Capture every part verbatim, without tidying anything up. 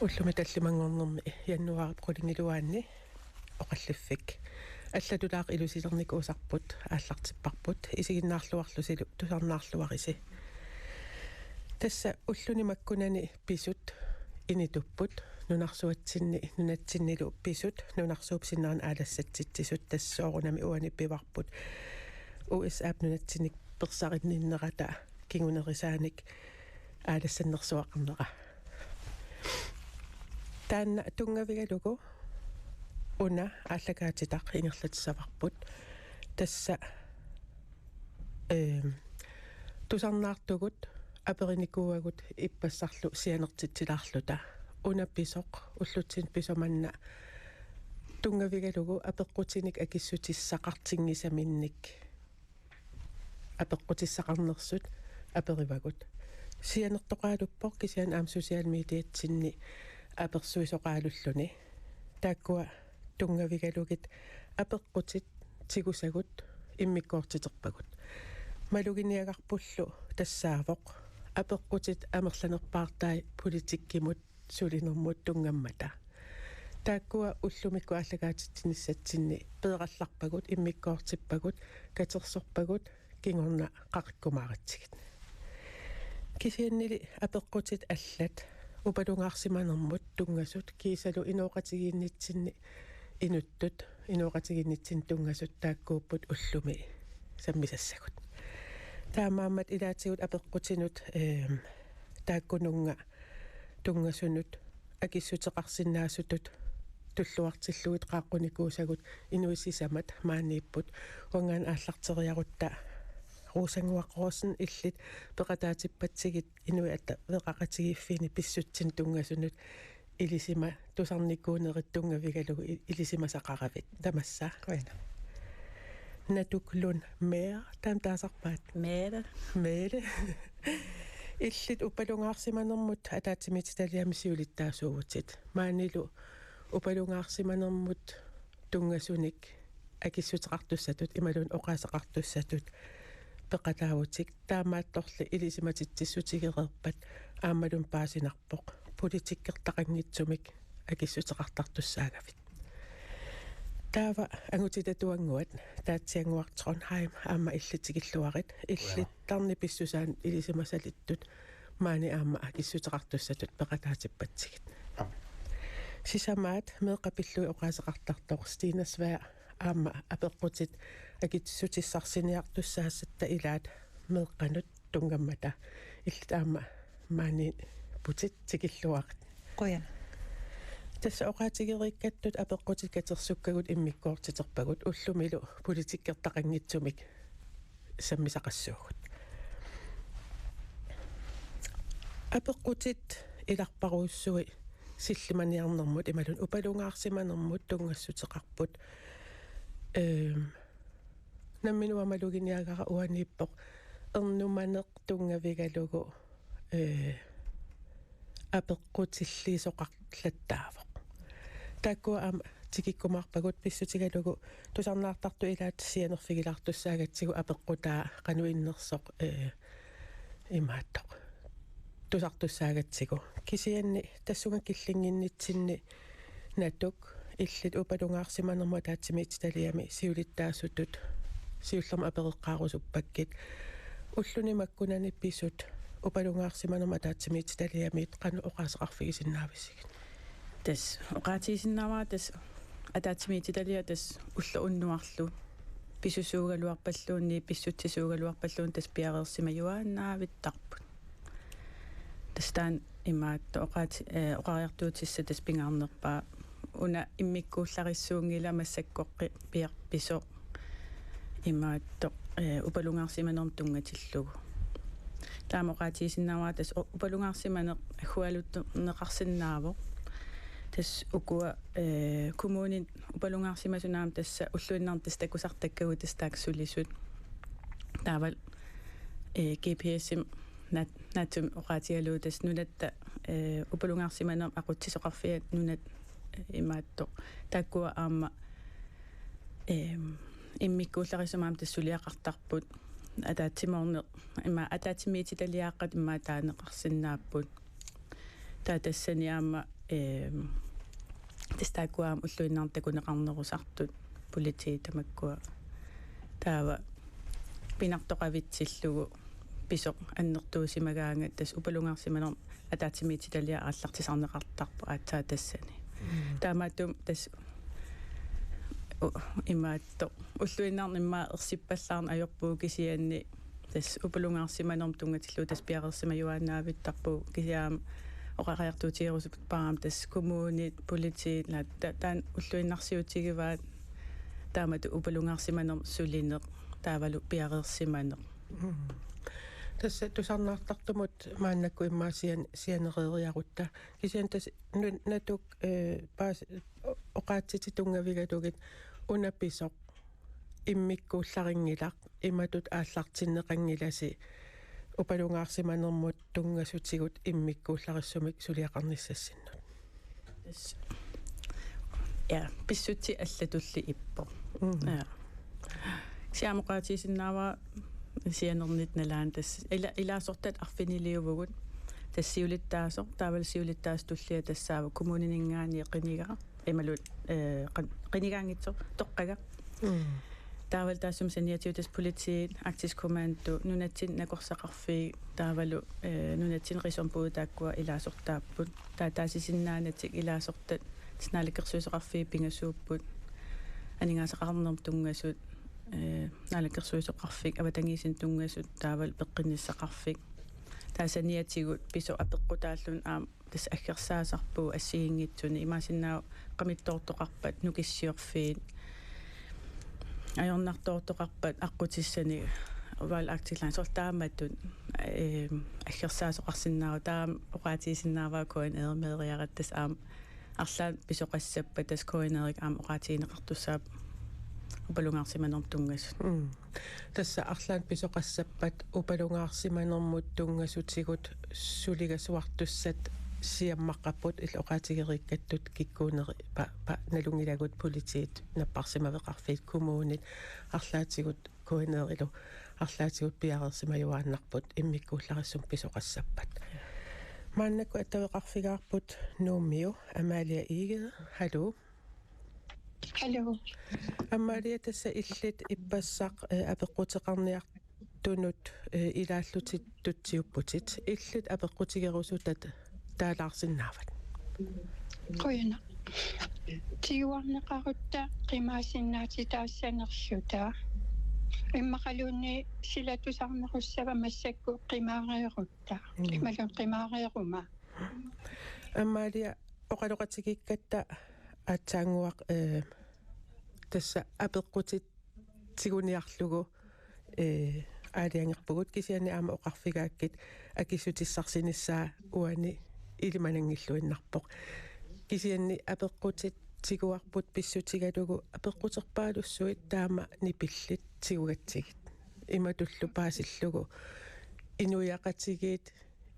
Ullumi tallimanngornermi januaarip qulingiluaanni oqalliffik allatulaaq ilusilernikuusarput aallartipparput, isiginnaarluarlusilu tusarnaarluarisi. Tassa ulluni makkunani pisut initupput, nunarsuatsinni nunatsinnilu pisut nunarsuup sinnera aalassatsitsisut, tassa soorunami uani pivarput U S A-p nunatsinnik persarinninnerata kingunerisaanik aalassannersuaqarnera. Taanna tunngavigalugu una aallakaatitaq ingerlatissavarput. Tassa, ehm, tusarnaartugut aperinikuuagut ippassarlu sianertitsilaarluta. Una pisoq, ullutsinni pisoq manna tunngavigalugu apeqqutinik akissutissaqartinngisaminnik apeqqutissaqarnersut aperivagut. Sianertoqaaluppoq kisianni aamma social mediatsinni apersuisoqaalulluni. Taakkua tunngavigalugit apeqqutit tigusagut immikkoortiterpagut. Maluginiagarpullu tassaavoq apeqqutit amerlanerpaartai politikkimut sulinermut tunngammata. Taakkua ullumikkut aallakaatitsinissatsinni peerallarpagut, immikkoortippagut, katersorpagut, kingorna qaqikkumaaratsigit. Kisiannili apeqqutit allat upalungaarsimanermut tunngasut kiisalu inooqatigiinnitsinni inuttut, inooqatigiinnitsinni tunngasut taakkuupput ullumi sammisassagut. Taamaammat ilaatigut apeqqutinut, ehm, taakkununnga tunngasunut akissuteqarsinnaasutut tulluartillugit qaaqqunikuusagut inuit sisamat maaniipput. Uanngaanniit aallarteriarutta Rosannguaq Rossen, illit peqataatippatsigit inuit attaveqaqatigiiffiini pissutsinut tunngasunut ilisima-, tusarnikuunerit tunngavigalugu i-, ilisimasaqaravit tamassa. Qujanaq. Natuk Lund Meer, taama taasarpaat? Meere. Meere. Illit upalungaarsimanermut ataatsimiititaliami siulittaasuuvutit. Maanilu upalungaarsimanermut tunngasunik akissuteqartussatut imaluunniit oqaaseqartussatut peqataavutit. Taamaattorli ilisimatitsissutigereerpat aammalu paasinarpoq politikkertaqanngitsumik akissuteqartartussaagavit. Taava angutitatuannguat, Taatsiannguaq Trondheim, aamma illit tikilluarit. Illit tarnip pissusaanut ilisimasalittut maani aamma akissuteqartussatut peqataatippatsigit. Aap. Sisamaat meeqqat pillugit oqaaseqartartoq Stina Svea aamma apeqqutit akissutissarsiniartussaasatta ilaat meeqqanut tunngammata, illit aamma maaniipputit tikilluarit. Qujanaq. Tassa oqaatigereerikkattut apeqqutit katersukkagut immikkoortiterpagut, ullumilu politikkertaqanngitsumik sammisaqassuugut. Apeqqutit ilarparuussui sillimaniarnermut imaluunniit upalungaarsimanermut tunngassuteqarput. Ehm, nammineq maluginiagara uaniippoq ernumaneq tunngavigalugu, eh, apeqqutilliisoqarlattaavoq. Taakkua aamma tikikkumaarpagut pissutigalugu tusarnaartartut ilaat sianerfigilaartussaagatsigu apeqqutaa qanoq innersoq, eh, imaattoq tusartussaagatsigu. Kisianni tassunga killinnginnitsinni Natuk, illit upalungaarsimanermut ataatsimiititaliami siulittaasutut siullermik apereqqaarusuppakkit. Ulluni makkunani pisut upalungaarsimanermut ataatsimiititaliamiit qanoq oqaaseqarfigisinnaavisigut? Tassa oqaatigisinnaavara tassa ataatsimiititaliaq tassa ulloq unnuarlu pisusuugaluarpalluunniit, pissutsisuugaluarpalluunniit tassa piareersimajuaannavittarput. Tassa taanna imaattoq oqaati-, eh, oqariartuutissaq tassa pingaarnerpaaq. Una immikkuullarissuunngilaq massakkorpiaq piar-, pisoq imaattoq, eh, upalungaarsimanermut tunngatillugu. Taama oqaatigisinnaavara tassa u-, upalungaarsimaneq aggualuunneqarsinnaavoq. Tassa ukua, eh, kommunit upalungaarsimasut aamma tassa ulluinnarni tassa takusartakkagut tassa taakku sulisut. Taavalu, eh, G P S-imi naat-, naatsumik oqaatigalugu tassa nunatta, eh, upalungaarsimanermut aqutsisoqarfiat nunat, eh, imaattoq. Taakkua aamma, eh, immikkuullarissumik aamma tassa suliaqartarput. Ataatsimoorneq, ima ataatsimiititaliaaqqat ima taaneqarsinnaapput. Taava tassani aamma ehm, tassa taakkua aamma ulluinnarni takuneqarnerusartut politiit tamakkua. Taava pinartoqavitsillugu pisoq annertuusimagaangat tassa upalungaarsimanermut ataatsimiititaliaq aallartisarneqartarpoq aatsaat tassani. Mm. Taamaattumik tassa u-, imaattoq ulluinnarni immaqa ersippallaarneq ajorpugut kisianni tassa upalungaarsimanermut tunngatillugu tassa piareersimajuaannavittarpugut kisianni aamma oqariartuutigerusuppara aamma tassa kommunit, politiit, naak-, ta-, taanna ulluinnarsiutigivaat taamatut upalungaarsimanermut sulineq taavalu piareersimaneq. Mm. Tassa tusarnaartartumut maannakkut immaqa sian-, sianereeriarutta. Kisianni tassa nu-, Natuk, eh, paas-, o-, oqaatsitit tunngavigalugit una pisoq immikkuullarinngilaq imatut aallartinneqanngilasi upalungaarsimanermut tunngasutigut immikkuullarissumik suliaqarnissassinnut. Tassa. Ja, pissutsit allatulli ippoq. Mhm. Ja. Kisianni aamma oqaatigisinnaavara sianernitta nalaani tassa. Ila-, ilaasortat arfiniliuvugut. Tassa siulittaasoq, taavalu siulittaasup tullia tassaavoq kommunininngaanniit qiniga. Imaluunniit, eh, qan-, qinigaanngitsoq toqqaga. Mm. Taavalu taassuma saniatigut tassa politiit, Arktisk Kommando, nunatsinni nakorsaqarfiit, taavalu, eh, nunatsinni riisombudit taakkua ilaasortaapput. Taava taasisinnaanatik ilaasortat, tassa naalakkersuisoqarfiit pingasuupput, aningaasaqarnermut tunngasut, eh, naalakkersuisoqarfik, avatangiisinut tunngasut, taavalu peqqinnissaqarfik. Taava saniatigut pisoq apeqqutaalluni aamma tassa aggersaasarpugut assigiinngitsunik, imaassinnaavoq qamittoortoqarpat, nukissiorfiit, ajornartoortoqarpat aqqutissanik, Royal Arctic Line, soorlu taamatut, ehm, aggersaasoqarsinnaavoq, taama oqaatigisinnaavara K N R-meeriaratta tassa aamma arlaannik pisoqassappat tassa K N R-ikkut aamma oqaatigineqartussaapput upalungaarsimanermut tunngasut. Mm. Tassa arlaannik pisoqassappat upalungaarsimanermut tunngasutigut suligasuartussat siammaqqapput illit oqaatigereerikkattut kikkuunerit pa-, pa-, nalunngilagut politiit napparsimaveqarfiit kommunit arlaatigut K N R-ilu arlaatigut piareersimajuaannarput immikkuullarissumik pisoqassappat. Maannakkut attaveqarfigaarput Nuummiu Amalie Egede. Hallo. Hallo. Amalie, tassa illit ippassaq, eh, apeqquteqarniartunut, eh, ilaallutit tutsiupputit. Illit apeqqutigerusutat taalaarsinnaavat? Qujanaq. Tiguarneqarutta qimaasinnaatitaassanerluta. Immaqaluunniit sila tusarnerussava massakkut qimaareerutta. Mm. Imaluunniit qimaareeruma. Amalie, oqaloqatigiikkatta aatsaannguaq, eh, tassa apeqqutit tiguniarlugu, eh, aalajangerpugut kisianni aamma oqarfigaakkit akissutissarsinissaa uani ilimananngilluinnarpoq. Kisianni apeqqutit tiguarput pissutigalugu apeqquterpaalussuit taama nipillit tigugatsigit. Imatullu paasillugu inuiaqatigiit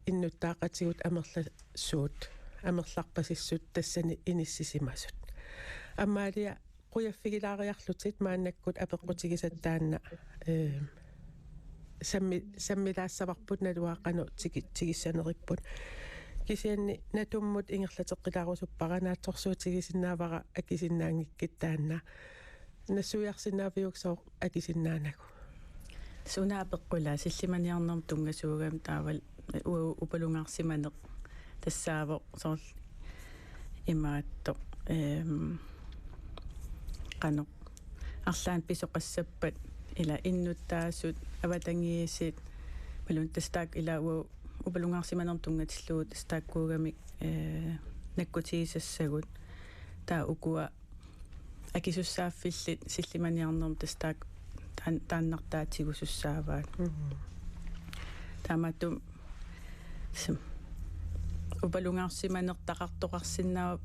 innuttaaqatigut amerlasuut, amerlarpasissut tassani inissisimasut. Amalie, qujaffigilaariarlutit maannakkut apeqqutigisat taanna, eh, sammi-, sammilaassavarput naluara qanoq tigi-, tigissaneripput. Kisianni Natummut ingerlateqqilaarusuppara, naatsorsuutigisinnaavara akisinnaanngikkit taanna. Nassuiarsinnaaviuk sooq akisinnaanagu? Suna apeqqut ila sillimaniarnermut tunngasuugami taavalu uagut upalungaarsimaneq tassaavoq soorlu imaattoq, ehm, qanoq arlaannik pisoqassappat ila innuttaasut, avatangiisit, imaluunniit tassa taakku ila uagut upalungaarsimanermut tunngatillugu tassa taakkuugamik, eh, nakkutigisassagut. Taava ukua akisussaaffillit sillimaniarnermut tassa taak-, taan-, taannartaa tigusussaavaat. Mhm. Taamaattumik sim-, upalungaarsimanertaqartoqarsinnaavoq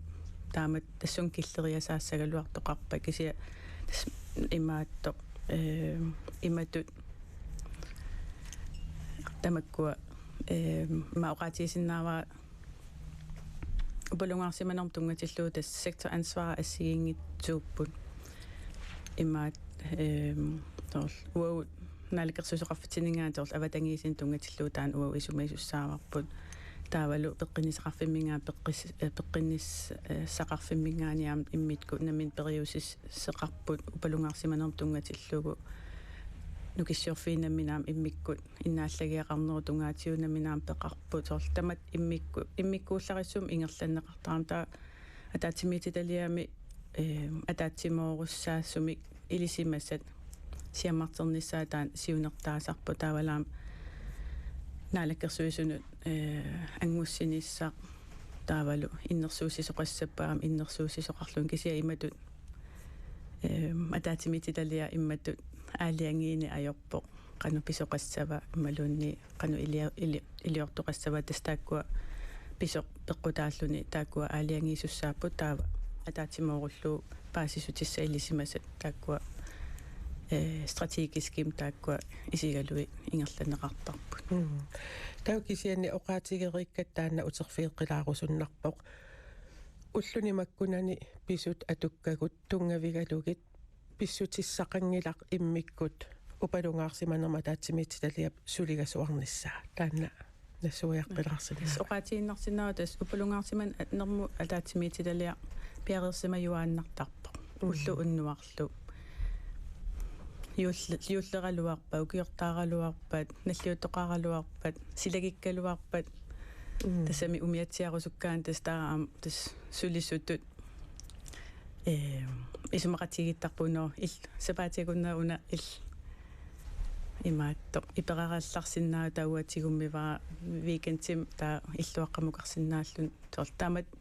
taamatut tassunga killeriasaassagaluartoqarpat kisianni tassa imaattoq, eh, imatut tamakkua, eh, ima oqaatigisinnaavara upalungaarsimanermut tunngatillugu tassa sektoransvar assigiinngitsuupput. Imaat, ehm, soorlu uagut naalakkersuisoqarfitsinninngaanniit soorlu avatangiisinut tunngatillugu taanna uagut isumagisussaavarput. taavalu peqqinnissaqarfimminngaanniit peqqis-, eh, peqqinnis-, eh, saqarfimminngaanniit aamma immikkut nammineq periuseqarput upalungaarsimanermut tunngatillugu nukissiorfiit nammineq aamma immikkut innaallagiaqarnerup tungaatigut nammineq aamma peqarput. Soorlu tamatta immikku-, immikkuullarissumik ingerlanneqartarami. Taava ataatsimiititaliami, eh, ataatsimoorussaasumik ilisimasat siammarternissaat taanna siunertaasarpoq, taavalu aamma Naalakkersuisunut, eh, anngussinissaq taavalu innersuussisoqassappat aamma innersuussisoqarluni, kisianni imatut, eh, ataatsimiititaliaq imatut aalajangiineq ajorpoq, qanoq pisoqassava imaluunniit qanoq ilia-, ili-, iliortoqassava, tassa taakkua pisoq peqqutaalluni taakkua aalajangiisussaapput, taava ataatsimoorullugu paasissutissat ilisimasat taakkua, eh, strategiskimik taakkua isigalugit ingerlanneqartarput. Mm. Taava kisianni oqaatigereerikkatta taanna uterfigeqqilaarusunnarpoq. Ulluni makkunani pisut atukkagut tunngavigalugit pissutissaqanngilaq immikkut upalungaarsimanermut ataatsimiititaliap suligasuarnissaa. Taanna nassuiaqqilaarsinnaavara. Tassa oqaatigiinnarsinnaavoq tassa upalungaarsimanermut ataatsimiititaliaq piareersimajuaannartarpoq. Mm. Ulloq unnuarlu. Juull-, juulleraluarpat, ukiortaaraluarpat, nalliuttoqaraluarpat, silagikkaluarpat. Mm. Tassami umiatsiarusukkaanni tassa taava aamma tassa sulisutut, eh, isumaqatigiittarput, nå, il-, sapaatip akunnera una il-, imaattoq iperarallarsinnaavoq, taava uanga tigummivara weekendimi taava illuaqqamukarsinnaalluni. Soorlu taamatut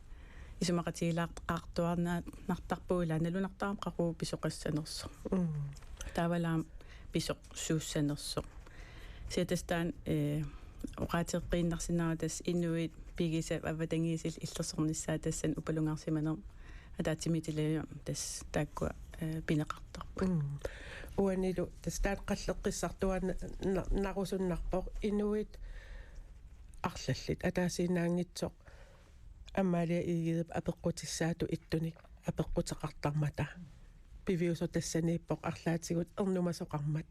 isumaqatigilaartartuarnartarpugut, ilaa nalunartarami qaqugu pisoqassanersoq. Mm. Taavalu aamma pisoq suussanersoq. Kisianni tassa taanna, eh, oqaateqqiinnarsinnaavoq tassa inuit pigisat avatangiisillit illersornissaat tassani upalungaarsimanermut ataatsimiititaliami tassa taakkua, eh, pineqartarput. Mm. Uanilu tassa taanna qalleqqissartuaanna-, na-, narusunnarpoq inuit arlallit ataasiinnaanngitsoq Amalia Egedep apeqqutissaatut ittunik apeqquteqartarmata. Piviusoq tassaniippoq arlaatigut ernumasoqarmat.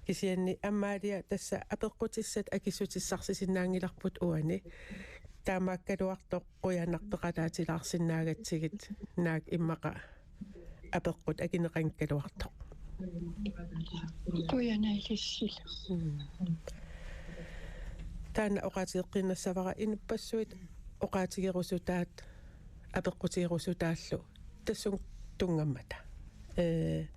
Kisianni Amalia tassa apeqqutissat akissutissarsisinnaanngilarput uani. Taamaakkaluartoq qujanaq peqataatilaarsinnaagatsigit, naak immaqa apeqqut akineqanngikkaluartoq. Qujanaq ilissilu. Mm. Taanna oqaatigeqqiinnassavara inuppassuit oqaatigerusutaat apeqqutigerusutaallu tassunga tunngammata. Ee,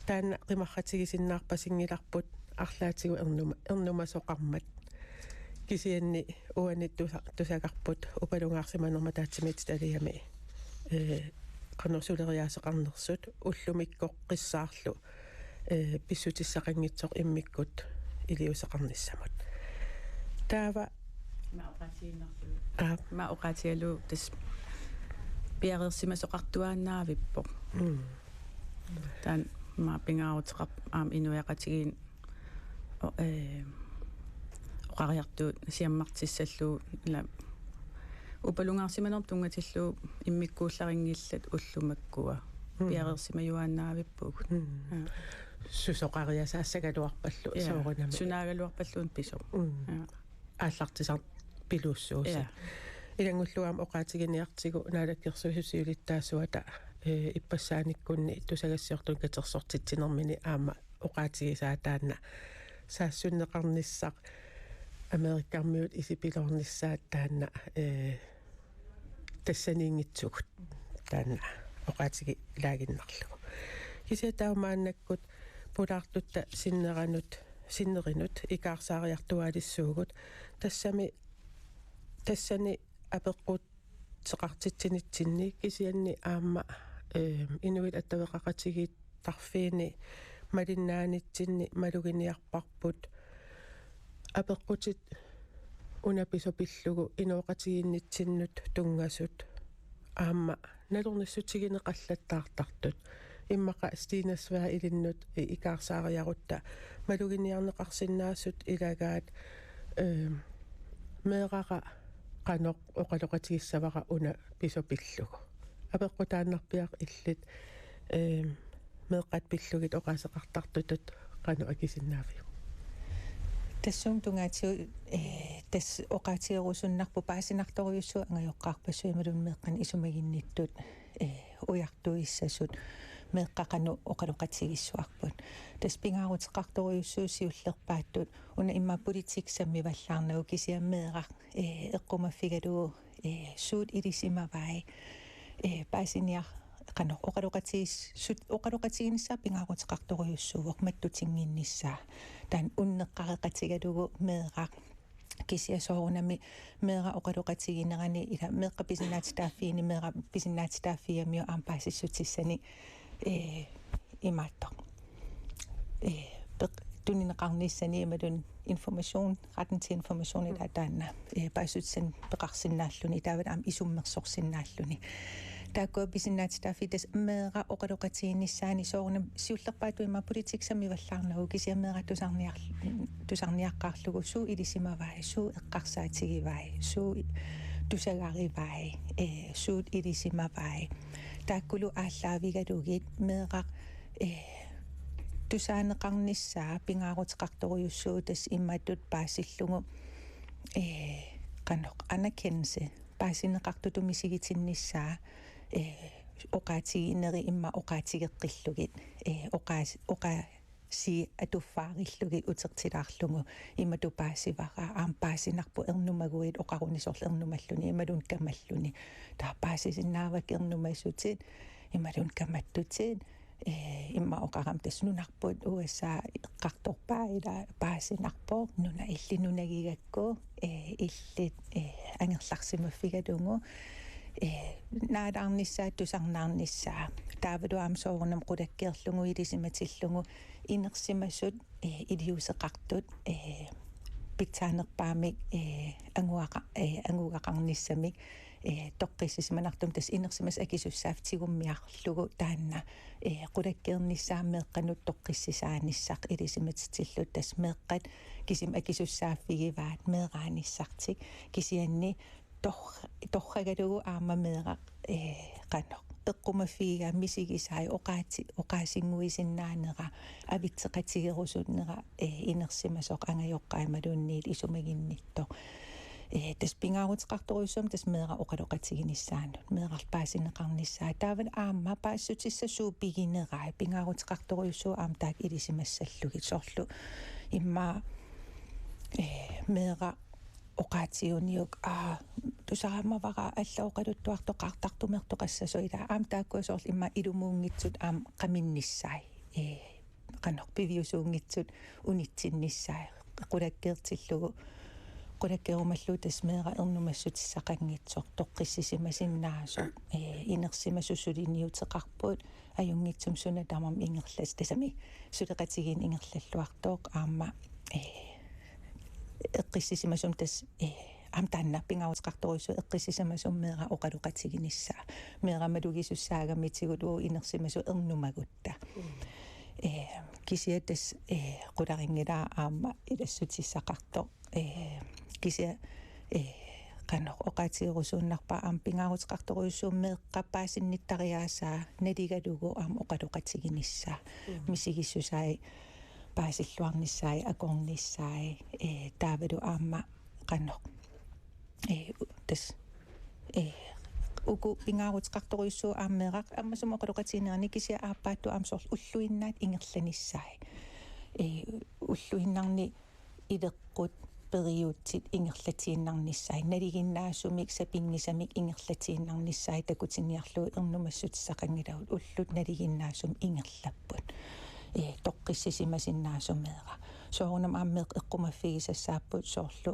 taanna qimarratigisinnaarpasinngilarput arlaatigut ernuma-, ernumasoqarmat. Kisianni uani tusa-, tusagarput upalungaarsimanermut ataatsimiititaliami, ee, qanoq suleriaaseqarnersut ullumikkoqqissaarlu, ee, pissutissaqanngitsoq immikkut iliuuseqarnissamut. Taava Ima oqaatigiinnarlugu. Aap. Ima oqaatigalugu tassa piareersimasoqartuaannaavippoq. Mm. Taanna ima pingaaruteqarpoq aamma inuiaqatigiinni o-, eh, oqariartuut siammartissallugu, ila upalungaarsimanermut tunngatillugu immikkuullarinngillat ullut makkua. Mm. Piareersimajuaannaavippugut. Mm. Ja. Susoqariasaassagaluarpallu. Ja. Soorunami. Sunaagaluarpalluunniit pisoq. Mm. Ja. Aallartisarpilussuusi. Ja. Ilanngullugu aamma oqaatiginiartigu Naalakkersuisut siulittaasuata, eh, ippassaanikkunni tusagassiortunik katersortitsinermini aamma oqaatigisaa taanna saassunneqarnissaq, Amerikkarmiut isipiloornissaat taanna, eh, tassaniinngitsugut taanna oqaatigilaaginnarlugu. Kisianni taava maannakkut pulaartutta sinneranut, sinnerinut ikaarsaariartuaalissuugut. Tassami, tassani apeqqutseqartitsinitsinni kisianni aamma, eh, inuit attaveqaqatigiittarfiini malinnaanitsinni maluginiarparput apeqqutit una pisoq pillugu inooqatigiinnitsinnut tunngasut aamma nalornissutigineqallattaartartut. Immaqa Stine Svea ilinnut i-, ikaarsaariarutta maluginiarneqarsinnaasut ilagaat, eh, meerara qanoq oqaloqatigissavara una pisoq pillugu. Apeqqutaannarpiaq illit, eh, meeqqat pillugit oqaaseqartartutut qanoq akisinnaaviuk? Tassuuna tungaatigut, eh, tassa oqaatigerusunnarpoq paasinartorujussuuvoq angajoqqaarpassuit imaluunniit meeqqanik isumaginnittut, eh, ujartuissasut meeqqat qanoq oqaloqatigissavarput. Tassa pingaaruteqartorujussuuvoq siullerpaattut una immaqa politikki sammivallaarnagu kisianni meeraq, eh, eqqumaffigalugu, eh, suut ilisimavai, eh, paasiniar-, qanoq oqaloqatigiis-, sut-, oqaloqatiginissaa pingaaruteqartorujussuuvoq mattutinnginnissaa. Taanna unneqqareqatigalugu meeraq kisianni soorunami meeraq oqaloqatiginerani ila meeqqat pisinnaatitaaffiini meeraq pisinnaatitaaffigamiuk aamma paasissutissanik, eh, imaattoq. Eh, peq-, tunineqarnissani imaluunniit information, retten til information ila taanna, eh, paasissutissanik peqarsinnaalluni, taavalu aamma isummersorsinnaalluni. Taakkua pisinnaatitaaffiit tassa meeraq oqaloqatiginissaani soorunami siullerpaattut immaqa politikki sammivallaarnagu kisianni meeraq tusarniar-, tusarniaqqaarlugu suut ilisimavai, suut eqqarsaatigivai, suut tusagarivai, eh, suut ilisimavai. Taakkulu aallaavigalugit meeraq, eh, tusaaneqarnissaa pingaaruteqartorujussuuvoq tassa imatut paasillugu, eh, qanoq anerkendelse, paasineqartutut misigitinnissaa, eh, oqaatigineri immaqa oqaatigeqqillugit, eh, oqaas-, oqaasii atuffaarillugit utertilaarlugu imatut paasivara, aamma paasinarpoq ernumaguit oqaruni soorlu ernumalluni imaluunniit kamalluni. Taava paasisinnaavakka ernumasutit imaluunniit kamattutit, eh, immaqa oqarami tassa nunarput U S A eqqartorpaa ila paasinarpoq nuna illit nunagigakku, eh, illit, eh, angerlarsimaffigalugu, eh, naalaarnissaa, tusarnaarnissaa. Taavalu aamma soorunami qulakkeerlugu ilisimatillugu inersimasut, eh, iliuuseqartut, eh, pitsaanerpaamik, eh, anguaqa-, eh, angugaqarnissamik, eh, toqqissisimanartumik tassa inersimasut akisussaaffik tigummiarlugu taanna, eh, qulakkeernissaa meeqqanut toqqissisimanissaq ilisimatitsilluta tassa meeqqat kisimi akisussaaffigivaat meeraanissartik kisianni tor-, torragalugu aamma meeraq, eh, qanoq eqqumaffigigaa misigisai oqaati-, oqaasinnguisinnaanera avitseqatigerusunnera, eh, inersimasoq angajoqqaat imaluunniit isumaginnittoq. Eh, tassa pingaaruteqartorujussuuvoq tassa meeraq oqaloqatiginissaanut, meeraq paasineqarnissaa. Taavalu aamma paasissutissat suut piginerai pingaaruteqartorujussuuvoq aamma taakku ilisimassallugit soorlu immaqa, eh, meeraq oqaatiguniuk, aa, tusaammavara alla oqaluttuartoqartartumeertoqassasoq ila aamma taakkua soorlu immaqa ilumuunngitsut aamma qaminnissai. Eh, qanoq piviusuunngitsut unitsinnissaat qulakkeertillugu, qulakkeerumallugu tassa meeraq ernumassutissaqanngitsoq toqqissisimasinnaasoq, eh, inersimasut suliniuteqarput ajunngitsumik suna tamarmi ingerlas-, tassami suleqatigiinneq ingerlalluartoq aamma, eh, eqqissisimasumik tassa, eh, aamma taanna pingaaruteqartorujussuuvoq eqqissisimasumik meeraq oqaloqatiginissaa. Meeraq malugisussaagamitsigut uagut inersimasut ernumagutta. Mm. Eh, kisianni tassa, eh, qularinngilaa aamma ilassutissaqartoq. Eh, kisianni, eh, qanoq oqaatigerusunnarpara aamma pingaaruteqartorujussuuvoq meeqqap paasinnittariaasaa naligalugu aamma oqaloqatiginissaa. Mm. Misigissusai paasilluarnissai akornissai, eh, taavalu aamma qanoq. Eh, u-, tassa, eh, uku pingaaruteqartorujussuuvoq aamma meeraq ammasumik oqaloqatiginerani kisianni aappaattut aamma soorlu ulluinnaat ingerlanissai. Eh, ulluinnarni ileqqut periutsit ingerlatiinnarnissai, nalinginnaasumik sapinngisamik ingerlatiinnarnissai takutinniarlugu ernumassutissaqanngilagut ullut nalinginnaasumik ingerlapput. Eh, toqqissisimasinnaasut meeraq. Soorunami aamma meeqqat eqqumaffigisassaapput soorlu,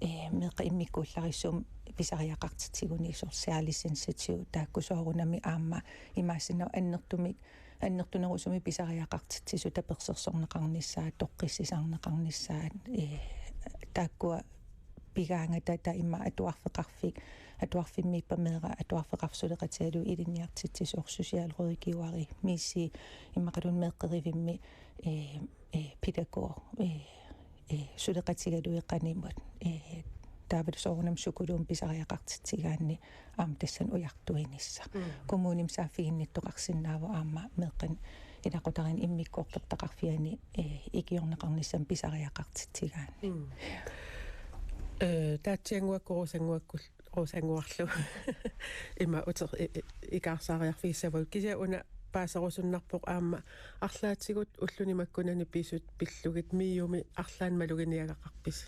eh, meeqqat immikkuullarissumik pisariaqartitsiguni soorlu særlig sensitiv taakku soorunami aamma imaassinnaavoq annertumik annertunerusumik pisariaqartitsisut tapersersorneqarnissaat, toqqissisarneqarnissaat, eh, taakkua pigaangata taava immaqa atuarfeqarfik, atuarfimmiippat meeraq atuarfeqarfik suleqatigalugu ilinniartitsisoq, socialrådgiveri, M I C, immaqaluunniit meeqqerivimmi, eh, eh, pædagog, eh, eh, suleqatigalugit qanimut, eh, taavalu soorunami psykologimik pisariaqartitsigaanni aamma tassani ujartuinissaq. Mm. Kommunimi saaffiginnittoqarsinnaavoq aamma meeqqanik ilaqutariinni immikkoortortaqarfianni, eh, ikiorneqarnissamik pisariaqartitsigaanni. Mm. Eh, taatsiannguakku Rosannguakku, Rosannguarlu. Ima uter-, i-, i-, ikaarsaariarfigissavagut. Kisianni una paaserusunnarpoq aamma arlaatigut ulluni makkunani pisut pillugit MIO-mi arlaannik maluginiagaqarpisi?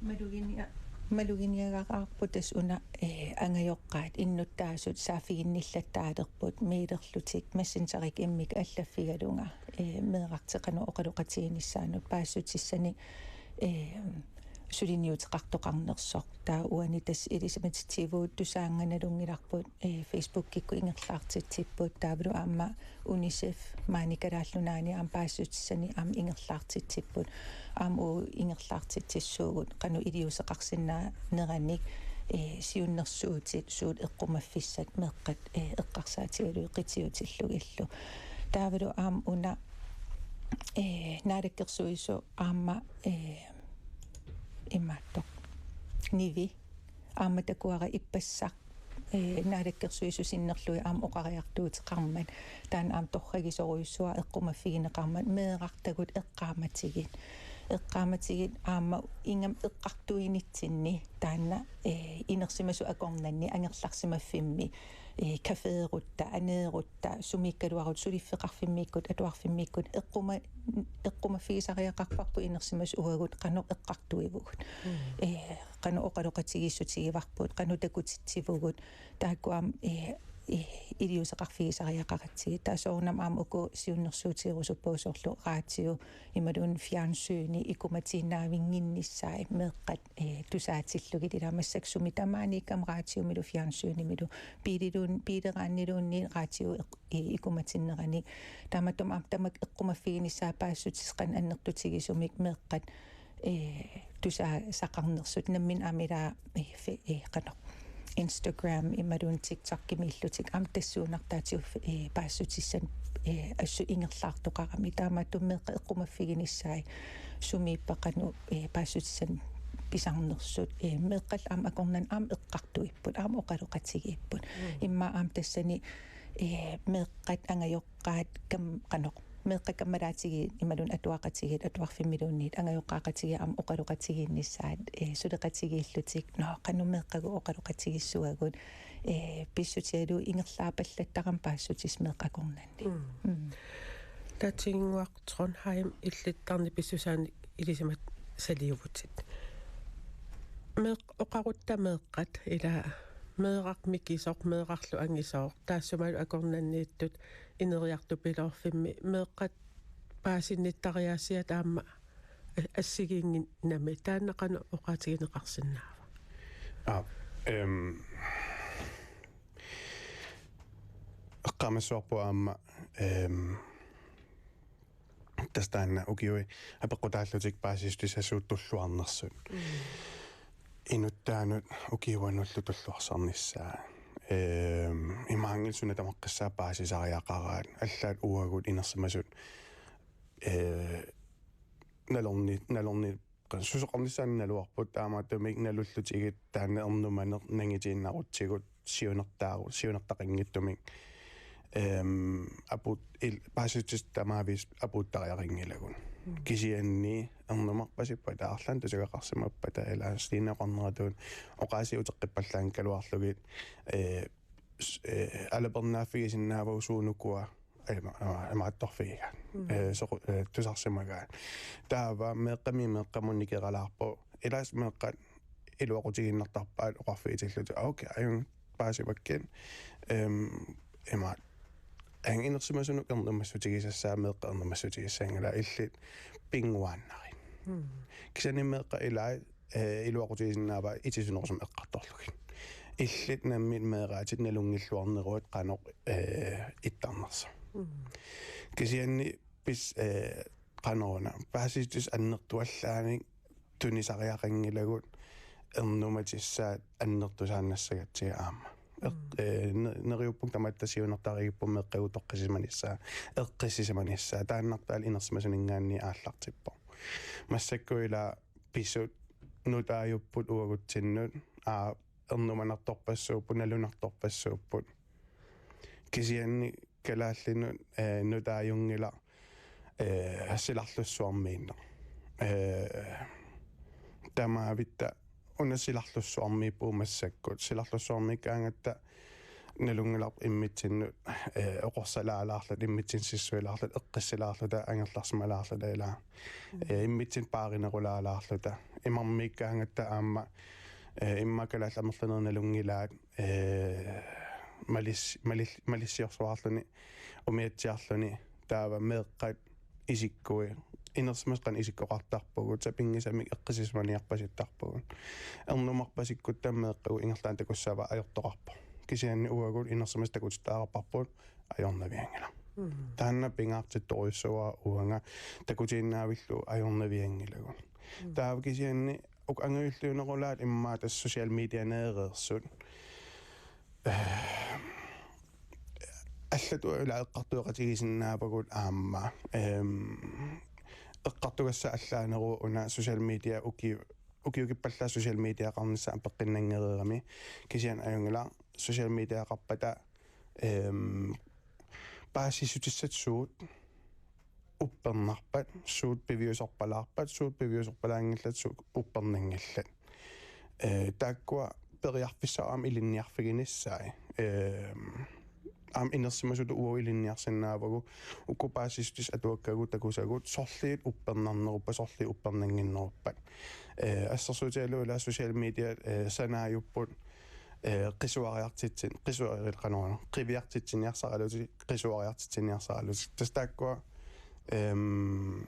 Maluginia-, maluginiagaqaarput tassa una, eh, angajoqqaat innuttaasut saaffiginnillattaalerput mailerlutik Messengerikkut immikkut allaffigalunga, eh, meerartik qanoq oqaloqatiginissaannut paasissutissani, eh, suliniuteqartoqarnersoq. Taava uani tassa ilisimatitsivut tusaannga nalunngilarput, eh, Facebookikkut ingerlaartitsipput taavalu aamma UNICEF maani Kalaallit Nunaanni aamma paasissutissani aamma ingerlaartitsipput. Aamma uagut ingerlaartitsissuugut qanoq iliuuseqarsinnaaneranik, eh, siunnersuutit suut eqqumaffissat meeqqat, eh, eqqarsaatigalugit qitiutillugillu. Taavalu aamma una, eh, Naalakkersuisoq aamma, eh, imaattoq Nivi aamma takuara ippassaq, eh, Naalakkersuisut sinnerlugit aamma oqariartuuteqarmat. Taanna aamma torragisorujussuaq eqqumaffigineqarmat meerartagut eqqaamatigit. Eqqaamatigit aamma ingammik eqqartuinitsinni taanna, eh, inersimasut akornanni angerlarsimaffimmi, eh, cafeerutta, aneerutta, sumiikkaluarutta, suliffeqarfimmiikkut, atuarfimmiikkut, eqquma-, eqqumaffigisariaqarparput inersimasut uagut qanoq eqqartuivugut. Mm. Eh, qanoq oqaloqatigiissutigivarput, qanoq takutitsivugut, taakku aamma, eh, eh, iliuuseqarfigisariaqaratsigit. Taava soorunami aamma uku siunnersuutigerusuppagut soorlu radio, imaluunniit fjernsyni ikumatiinnaavinnginnissaat meeqqat, eh, tusaatillugit ilaa massakkut sumi tamaaniikkami radiomilu fjernsynimilu biililuun-, biileraanniluunniit radio eq-, eh, ikumatinnerani. Taamaattumik aamma tamakku eqqumaffiginissaat paasissutissat qanoq annertutigisumik meeqqat, eh, tusaasaqarnersut nammineq aamma ilaa, eh, fe-, eh, qanoq Instagram imaluunniit TikTokimiillutik aamma tassuunartaatigut, eh, paasissutissat, eh, assut ingerlaartoqarami. Taamaattumik meeqqat eqqumaffiginissaat sumiippat qanoq, eh, paasissutissat pisarnersut, eh, meeqqallu aamma akornanni aamma eqqartuipput, aamma oqaloqatigiipput. Mm. Immaqa aamma tassani, eh, meeqqat angajoq- qaat kam-, qanoq, meeqqat kammalaatigiit imaluunniit atuaqatigiit, atuarfimmiluunniit angajoqqaaqatigiit aamma oqaloqatigiinnissaat, eh, suleqatigiillutik, nå, qanoq meeqqagut oqaloqatigiissavagut, eh, pissutigalugu ingerlaapallattarami paasissutissat meeqqat akornanni. Mm. Mm. Taatsinnguaq Trondheim, illit tarnip pissusaanik ilisimasaliuvutit. Meeq-, oqarutta meeqqat, ilaa meeraq mikisoq, meerarlu angisooq, taassumalu akornanniittut ineriartupiloorfimmi meeqqat paasinnittariaasiat aamma a-, assigiinnginnami, taanna qanoq oqaatigineqarsinnaava? Aa, ehm, eqqaamassavarput aamma, ehm, tassa taanna ukiui apeqqutaallutik paasissutissat suut tulluarnersut. Mm. Inuttaanut ukiuanullu tulluarsarnissaa. Ehm, imaanngilaq suna tamaqqissaaq paasisariaqaraat, allaat uagut inersimasut, eh, nalorni-, nalorni-, susoqarnissaannik naluarput, taamaattumik nalullutigit taanna ernumaneq nangitiinnarutsigu siunertaaru-, siunertaqanngitsumik. Ehm, apuut-, il-, paasissutissat tamaavisa apuuttariaqanngilagut. Mm. Kisianni ernumarpasippata, arlaannik tusagaqarsimappata, ilaa Stine oqarneratut oqaasii uteqqippallaanngikkaluarlugit, eh, s-, eh, alapernaaffigisinnaavagut suunukua, eh, ima-, ima-, imaattorfigigaat. Mm. Eh, soqu-, eh, tusarsimagaat. Taava meeqqami meeqqamut nikeralaarpoq. Ilaasa meeqqat iluaqutigiinnartarpaat oqarfigitillutik. Ah, okay, ajunngilaq paasivakkit. Ehm, imaat. Aajuna inersimasunut ernumassutigisassaa, meeqqat ernumassutigissanngilaa, illit pinnguaannarit. Mm. Kisianni meeqqat ilaat, eh, iluaqutigisinnaavaat itisunerusumik eqqartorlugit. Illit nammineq meeraatit nalunngilluarneruit qanoq, eh, ittarnersoq. Mm. Kisianni pis-, eh, qanoruna, paasissutissat annertuallaannik tunisariaqanngilagut ernumatissaat annertusaannassagatsigit aamma. Eq-, mm, eh, ne-, neriuppunga tamatta siunertarigipput meeqqagut toqqissisimanissaa, eqqissisimanissaa, taannartaalu inersimasuninngaanniit aallartippoq. Massakkut ilaa pisut nutaajupput uagutsinnut, aa, ernumanartorpassuupput, nalunartorpassuupput. Kisianni kalaallinut, eh, nutaajunngilaq, eh, silarlussuarmiinneq. Eh, Tamaavitta una silarlussuarmiippugut massakkut. Silarlussuarmiikkaangatta nalunngilarput immitsinnut, eh, oqorsalaalaarluta, immitsinnut sissuilaarluta, eqqissilaarluta, angerlarsimalaarluta ilaa. Mm. Eh, immitsinnut paarinerulaalaarluta. Imarmiikkaangatta aamma, eh, immaqa kalaallit amerlanerit nalunngilaat, eh, malis-, malis-, malissiorsuarluni, umiatsiarluni, taava meeqqat isikkui, inersimasut qanoq isikkoqartarpugut, sapinngisamik eqqissisimaniarpasittarpugut. Ernumarpasikkutta meeqqagut ingerlaannaq takussavaat ajortoqarpoq. Kisianni uagut inersimasut takutittaqarparput ajornavianngilaq. Mm. Taanna pingaartittorujussuuara uanga, takutiinnaavillugu ajornavianngilagut. Mm. Taava kisianni uku angajulliunerulaat immaqa tassa social medianeereersut. Eh, allatut ilaa eqqartueqatigisinnaavagut aamma. Ehm, eqqartugassaq allaaneruvoq una social media uki-, ukiukippallaat social mediaqarnissaa apeqqinnanngereerami. Kisianni ajunngilaq social mediaqarpata, ehm, paasissutissat suut uppernarpat, suut piviusorpalaarpat, suut piviusorpalaanngillat, suut uppernanngillat. Eh, taakkua periarfissaq aamma ilinniarfiginissai. Eh, aamma inersimasutut uagut ilinniarsinnaavagut, uku paasissutissat atuakkagut takusagut, sorliit uppernarneruppat, sorliit uppernannginneruppat. Eh, assersuutigalugu ilaa social media, eh, sanaajupput, eh, qisuariartitsin-, qisuari-, qanoruna, qiviartitsiniarsaralutik, qisuariartitsiniarsaralutik. Tassa taakkua, ehm,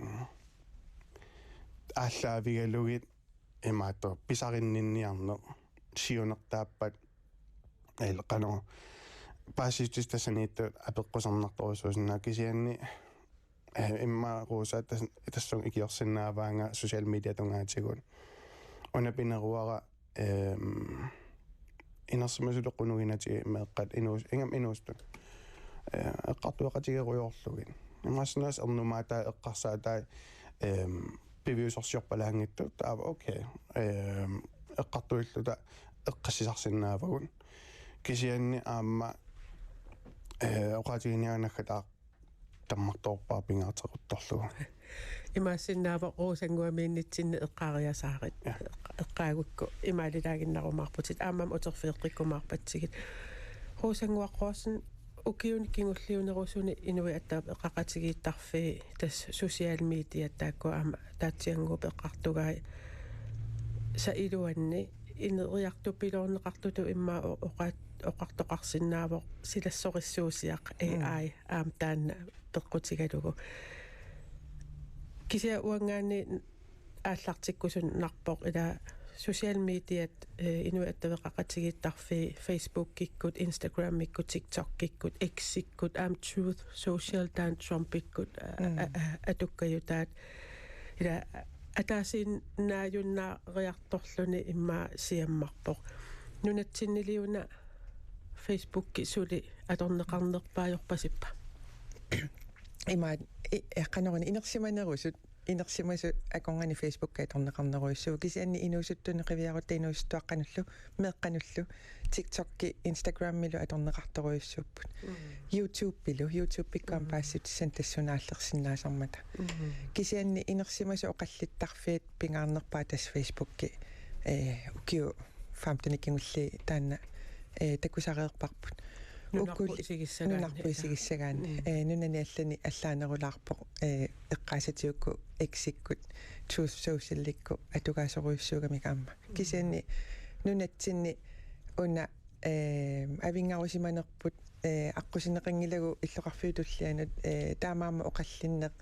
aallaavigalugit imaattoq pisarinninniarneq, siunertaappat, eh, qanoq, paasissutissat tassaniittut apeqqusernartorujussuusinnaavoq kisianni, eh, immaqa Rosa tas-, tassunga ikiorsinnaavaanga social media tungaatigut. Una pineruara, ehm, inersimasutut qunuginatigut meeqqat inuus-, ingammik inuusuttut. Eh, eqqartueqatigerujoorlugit. Imaassinnaavoq ernumaatai, eqqarsaatai, ehm, piviusorsiorpalaanngitsut, taava okay. Ehm, eqqartuilluta eqqissisarsinnaavagut. Kisianni aamma, eh, oqaatiginiagara naggataaq tammartoorpara pingaarteqquttorlugu. Imaassinnaavoq Rosannguamiinnitsinni eqqariasaarit. Ja. Eq-, eqqaagukku imaalilaaginnarumaarputit. Aammami uterfigeqqikkumaarpatsigit. Rosannguaq Rosing, ukiuni kingulliunerusuni Inuit Attaveqaqatigiittarfii tassa social media taakku aamma taatsiannguup eqqartugai sa iluanni ineriartupiloorneqartutut immaqa o-, oqaat-, oqartoqarsinnaavoq silassorissuusiaq. Mm. A I aamma taanna peqqutigalugu. Kisianni uanngaanniit aallartikkusunnarpoq ilaa social mediat, eh, Inuit Attaveqaqatigiittarfii Facebookikkut, Instagramikkut, TikTokikkut, X-ikkut, aamma Truth Social taanna Trumpikkut, a-, Mm. a-, a-, atukkajutaat. Ilaa ataasiinnaajunnaariartorluni immaqa siammarpoq. Nunatsinniliuna Facebooki suli atorneqarnerpaajorpasippa? Imaat, i-, eh, qanoruna inersimanerusut, inersimasut akornanni Facebook atorneqarnerujussuuvoq. Kisianni inuusuttunut qiviarutta inuusuttuaqqanullu, meeqqanullu, TikTokki, Instagramilu atorneqartorujussuupput. Mm. YouTubelu, YouTubekkut aamma Mm. paasissutissat tassuuna aallersinnaasarmata. Mm. Kisianni inersimasut oqallittarfiit pingaarnerpaat tassa Facebooki, eh, ukiut femten kingulliit taanna, eh, takusareerparput. Nunarput Ukuli-, isigissagaanni. Nunarput isigissagaanni. Mm. Eh, nunani allani allaanerulaarpoq, eh, eqqaasatigut X-ikkut, Truth Socialikkut atugaasorujussuugamik aamma. Mm. Kisianni nunatsinni una, eh, avinngarusimanerput, eh, aqqusineqanngilagut illoqarfiup tullianut, eh, taamaammat oqallinneq,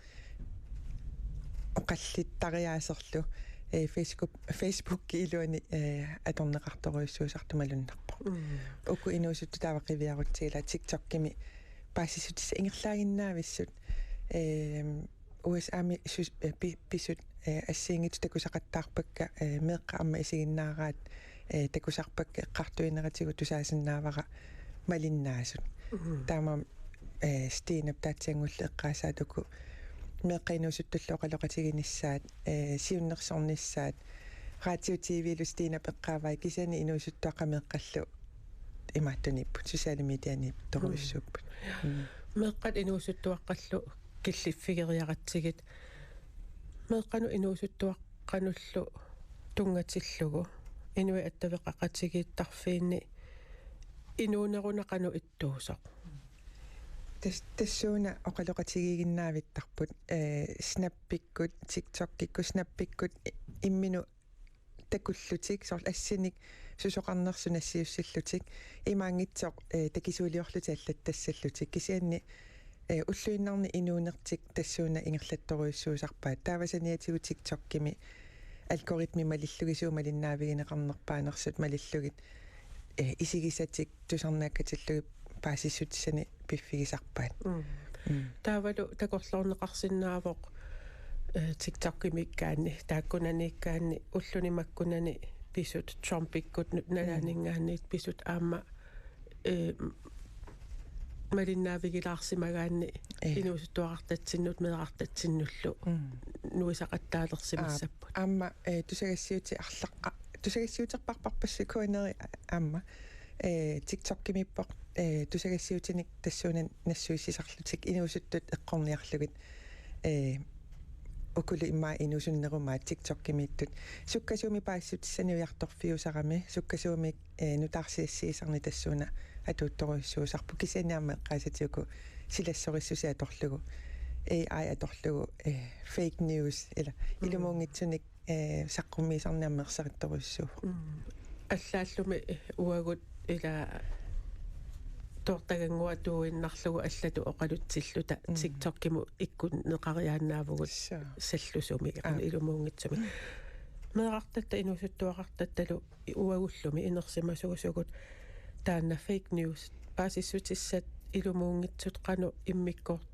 oqallittariaaserlu, eh, Facebook, Facebooki iluani, eh, atorneqartorujussuusartoq malunnarpoq. Mm. Uku inuusuttut taava qiviarutsigit ilaa TikTokimi paasissutissat ingerlaaginnaavissut, eh, U S A-mi sus-, eh, pi-, pisut, eh, assigiinngitsut takusaqattaarpakka, eh, meeqqat aamma isiginnaaraat, eh, takusarpakka eqqartuineratigut tusaasinnaavara malinnaasut. Mhm. Taamaammat, eh, Stinap taatsianngulli eqqaasaat uku meeqqat inuusuttullu oqaloqatiginissaat, eh, siunnersornissaat, radio T V-lu Stinap eqqaavai kisianni inuusuttuaqqat meeqqallu imaattuniipput, sociale medianiittorujussuupput. Mm. Mm. Meeqqat inuusuttuaqqallu killiffigeriaratsigit. Meeqqanut inuusuttuaqqanullu tunngatillugu inuit attaveqaqatigiittarfiinni inuuneruna qanoq ittuusoq. Tas-, tassuuna oqaloqatigiiginnavittarput, eh, Snappikkut, TikTokikkut, Snappikkut i-, imminut takullutik, soorlu assinik susoqarnersut nassiussillutik, imaanngitsoq, eh, takisuuliorlutik allattassallutik. Kisianni, eh, ulluinnarni inuunertik tassuuna ingerlattorujussuusarpaat. Taava saniatigut TikTokimi algoritmi malillugit suut malinnaavigineqarnerpaanersut malillugit, eh, isigisatik tusarnaakkatillugit paasissutissanik piffigisarpaat. Mm. Mm. Taavalu takorloorneqarsinnaavoq, eh, TikTokimiikkaanni, taakkunaniikkaanni, ulluni makkunani pisut, Trumpikkut nu-, nalaaninngaanniit pisut aamma, eh, malinnaavigilaarsimagaanni Eh. inuusuttuarartatsinnut meerartatsinnullu Mm. nuisaqattaalersimassapput. Aap, aamma, eh, tusagassiuuti arlaqqa-, tusagassiuuterparparpassuit K N R-i aamma, eh, TikTokimiippoq, eh, tusagassiuutinik tassuuna nassuissisarlutik inuusuttut eqqorniarlugit, eh, ukulu immaqa inuusunnerumaat TikTokimiittut. Sukkasuumik paasissutissanik ujartorfiusarami, sukkasuumik, eh, nutaarsiassiisarneq tassuuna atuuttorujussuusarpoq, kisianni aamma eqqaasatit uku silassorissuseq atorlugu, A I atorlugu, eh, fake news, ila Mm. ilumuunngitsunik, eh, saqqummiisarneq aamma ersarittorujussuuvoq. Mm. Allaallumi uagut ila toortagannguaq tuuinnarlugu allatut oqalutsilluta Mm. TikTokimut ikkunneqariaannaavugut Soo. sallusumik, Aap. ilumuunngitsumik. Meerartatta inuusuttuarartattalu uagullumi inersimasuusugut taanna fake news paasissutissat ilumuunngitsut qanoq immikkoor-,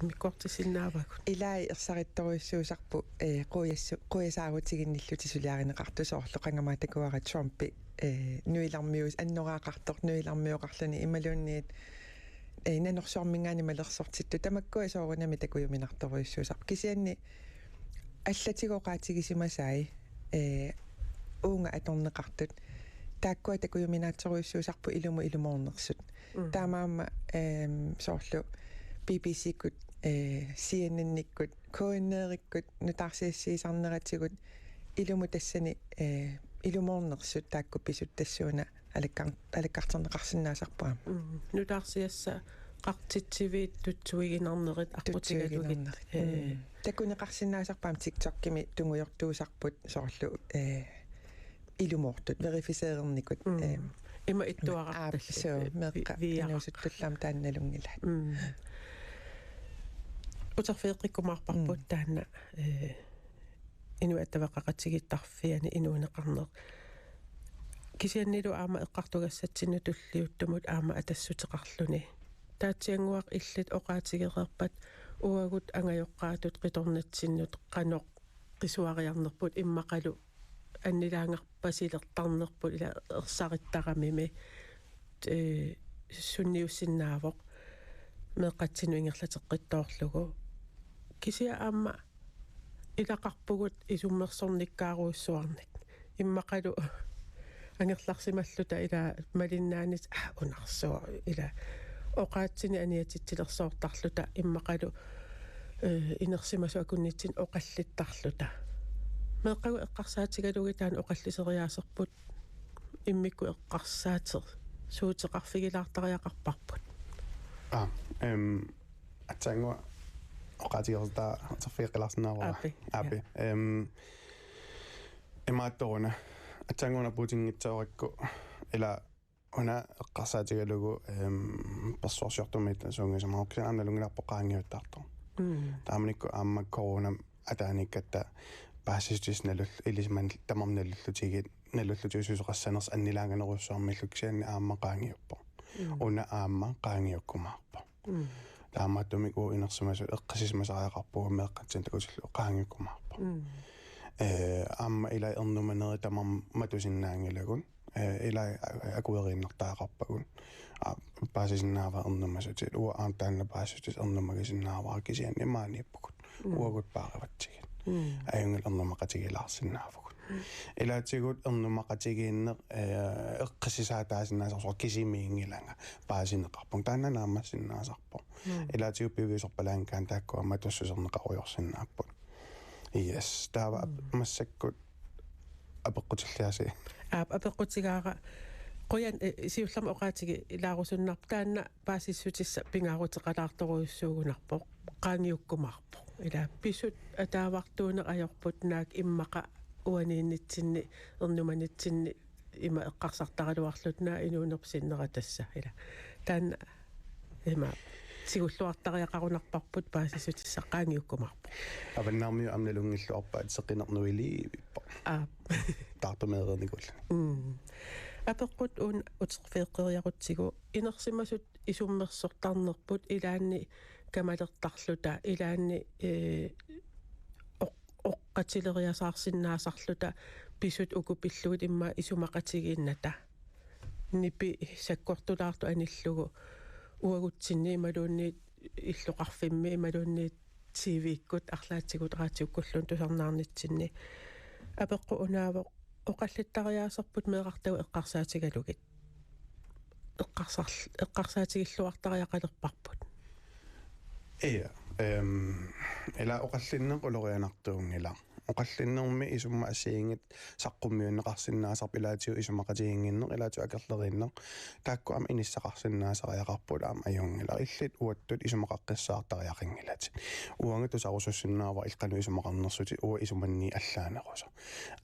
immikkoortissinnaavagut? Ilai ersarittorujussuusarput, eh, qujasu-, qujasaarutiginnillutik suliarineqartut, soorlu qangami takuara Trumpi, eh, nuilarmius-, annoraaqartoq nuilarmioqarluni imaluunniit, eh, nanorsuarminngaanniit malersortittut, tamakkua soorunami takujuminartorujussuusarput. Kisianni allatigut oqaatigisimasai, eh, uunga atorneqartut, taakkua takujuminaatsorujussuusarput ilumut ilumoornersut. Mm. Taamaammat, ehm, soorlu B B C-kkut, eh, C N N-ikkut, K N R-ikkut, nutaarsiassiisarneratigut, ilumut tassani, eh, ilumoornersut taakku pisut tassuuna alakkar-, alakkarterneqarsinnaasarput aamma. Mm. Nutaarsiassaqartitsiviit tutsuiginarnerit aqqutigalugit. Tutsuiginarnerit. Eh. Mm. Takuneqarsinnaasarput aamma TikTokimi tungujortuusarput soorlu, eh, ilumoortut, verificeernikut, Mm. eh, Ima ittuarartallit, aap, soo, eh, meeqqat vi-, viiaraq. Inuusuttullu aamma taanna nalunngilaat. Mm. Uterfigeqqikkumaarparput Mm. taanna, eh, inuit attaveqaqatigiittarfianni inuuneqarneq. Kisiannilu aamma eqqartugassatsinnut tulliuttumut aamma atassuteqarluni. Taatsiannguaq illit oqaatigereerpat uagut angajoqqaatut qitornatsinnut qanoq qisuariarnerput immaqalu annilaangarpasilertarnerput ila ersarittarami, eh, sunniussinnaavoq meeqqatsinnut ingerlateqqittoorlugu. Kisianni aamma ilaqarpugut isummersornikkaarujussuarnik. Immaqalu angerlarsimalluta ila malinnaanit, ah, unarsuaq ila oqaatsinik aniatitsilersoortarluta immaqalu, eh, inersimasut akunnitsinni oqallittarluta. Meeqqagut eqqarsaatigalugit taanna oqalliseriaaserput immikkut eqqarsaatersuuteqarfigilaartariaqarparput. Aa, em, aatsaannguaq oqaatigereersoq uterfigeqqilaarsinnaavara. Aapi. Aapi. Ja. Em, imaattoruna. Aatsaannguaq una putinngitsoorakku ila una eqqarsaatigalugu, em, persuarsiortumik suunngisumaarukku kisianni aamma nalunngilarput qaangiuttartoq. Mm. Taamanikkut aamma coronap ataaniikkatta paasissutissat nalul-, ilisimanik tamarmik nalullutigit, nalullutigit susoqassanersut annilaanganerujussuarmillu kisianni aamma qaangiuppoq. Mm. Una aamma qaangiukkumaarpoq. Mm. Taamaattumik uagut inersimasut eqqissisimasariaqarpugut meeqqatsinnut takutillugu qaangiukkumaarpoq. Mm. Eh, aamma ila ernumanerit tamarmik matusinnaanngilagut. Eh, ila a-, akueriinnartariaqarpagut. Aa, paasisinnaavara ernumasutit. Uanga aamma taanna paasissutissaq ernumagisinnaavara kisianni maaniippugut. Mm. Uagut paarivatsigit. Mm. Ajunngilaq ernumaqatigiilaarsinnaavugut. Mm. Ilaatigut ernumaqatigiinneq, eh, eqqissisaataasinnaasarpoq kisimiinngilanga paasineqarpunga. Taanna naammassinnaasarpoq. Mm. Ilaatigut piviusorpalaanngikkaanni taakku aamma matussuserneqarujoorsinnaapput. Yes, taava Mm. massakkut apeqqutilliasi. Aap, apeqqutigaara. Qujan, eh, siullermik oqaatigilaarusunnarpoq, taanna paasissutissaq pingaaruteqalaartorujussuugunarpoq, qaangiukkumaarpoq. Ila pisut ataavartuuneq ajorput, naak immaqa uaniinnitsinni ernumanitsinni ima eqqarsartaraluarluta, naak inuunerpit sinnera tassa. Ila taanna ima tigulluartariaqarunarparput, paasissutissaq qaangiukkumaarpoq. Avannaarmiut aamma nalunngilluarpaat, seqineq nuiliivippoq. Aap. Taartumeereernikuulluni. Mm. Apeqqut una uterfigeqqeriarutsigu, inersimasut isummersortarnerput, ilaanni kamalertarluta, ilaanni, eh, oq-, oqaatigileriasaarsinnaasarluta, pisut uku pillugit immaqa isumaqatigiinnata. Nipi sakkortulaartoq anillugu uagutsinni imaluunniit illoqarfimmi imaluunniit T V-kkut arlaatigut raatiukkulluunniit tusarnaarnitsinni. Apeqqut unaavoq: Oqallittariaaserput meerartagut eqqarsaatigalugit. Eqqarsarl-, eqqarsaatigilluartariaqalerparput. Ja, ehm, ila oqallinneq ulorianartuunngilaq. Oqallinnermi isummat assigiinngitsut saqqummiunneqarsinnaasarput, ilaatigut isumaqatigiinnginneq, ilaatigut akerleriinneq. Taakku aamma inissaqarsinnaasariaqarput, aamma ajunngilaq. Illit uattut isumaqaqqissaartariaqanngilatit. Uanga tusarusussinnaavara illit qanoq isumaqarnersutit, uanga isumanniit allaanerusoq.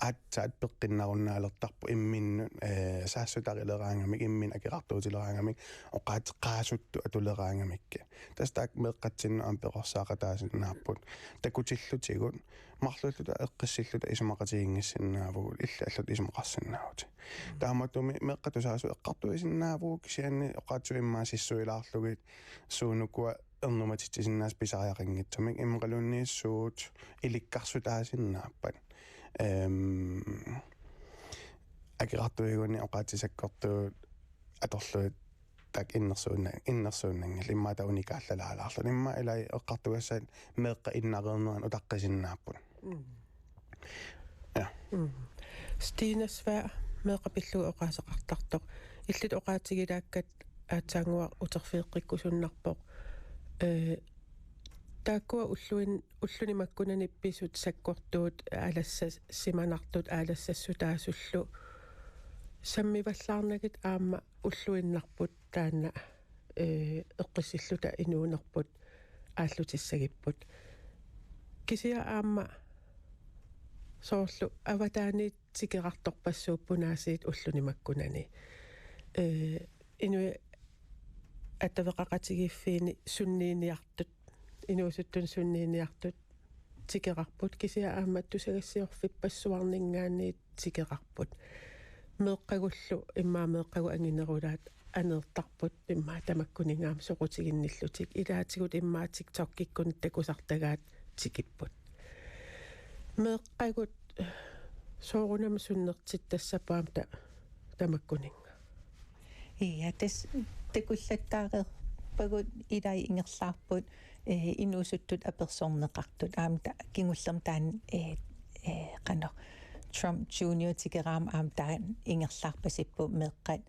Aatsaat peqqinnarunnaartarpoq imminnut, eh, saassuterileraangamik, imminut akerartuutileraangamik, oqaaseqaasuttut atuleraangamikkit. Tassa taakku meeqqatsinnut aamma perorsaaqataasinnaapput. Takutillutigut, marluulluta eqqissilluta isumaqatiginngissinnaavugut, illit allutit isumaqarsinnaavutit. Taamaattumik meeqqat tusaasut eqqartuisinnaavugut, kisianni oqaatsivut immaqa sissuilaarlugit, suut ukua ernumatitsisinnaasut pisariaqanngitsumik, immaqaluunniit suut ilikkarsutaasinnaappat. Ehm, akerartuugunik oqaatsit sakkortuut atorlugit taakku innersuunna-, innersuunnanngillat, immaqa taava unikaallalalaarluni. Immaqa ilai eqqartugassat meeqqat innareernerannut utaqqisinnaapput. Mm. Ja. Mm. Stina Svea, meeqqat pillugit oqaaseqartartoq. Illit oqaatigilaakkat aatsaannguaq uterfigeqqikkusunnarpoq. Eh, taakkua ulluin-, ulluni makkunani pisut sakkortuut, aalassassimanartut, aalassassutaasullu sammivallaarnagit aamma ulluinnarput taanna, eh, eqqissilluta inuunerput aallutissagipput. Kisianni aamma soorlu avataaniit tikerartorpassuupput aasiit ulluni makkunani. Eh, inuit attaveqaqatigiiffiini sunniiniartut, inuusuttunut sunniiniartut tikerarput, kisianni aamma tusagassiorfippassuarninngaanniit tikerarput. Meeqqagullu immaqa meeqqagut anginerulaat aneertarput immaqa tamakkuninnga aamma soqutiginnillutik. Ilaatigut immaqa TikTokkikkut takusartagaat tikipput. Meeqqagut soorunami sunnertittassapput aamma ta-, tamakkuninnga. Ja, tassa takullattaareerpagut ilai ingerlaarput, eh, inuusuttut apersorneqartut. Aamma ta-, kingullermik taanna, eh, eh, qanoq, Trump Junior tikeraangama aamma taanna ingerlaarpasippoq, meeqqat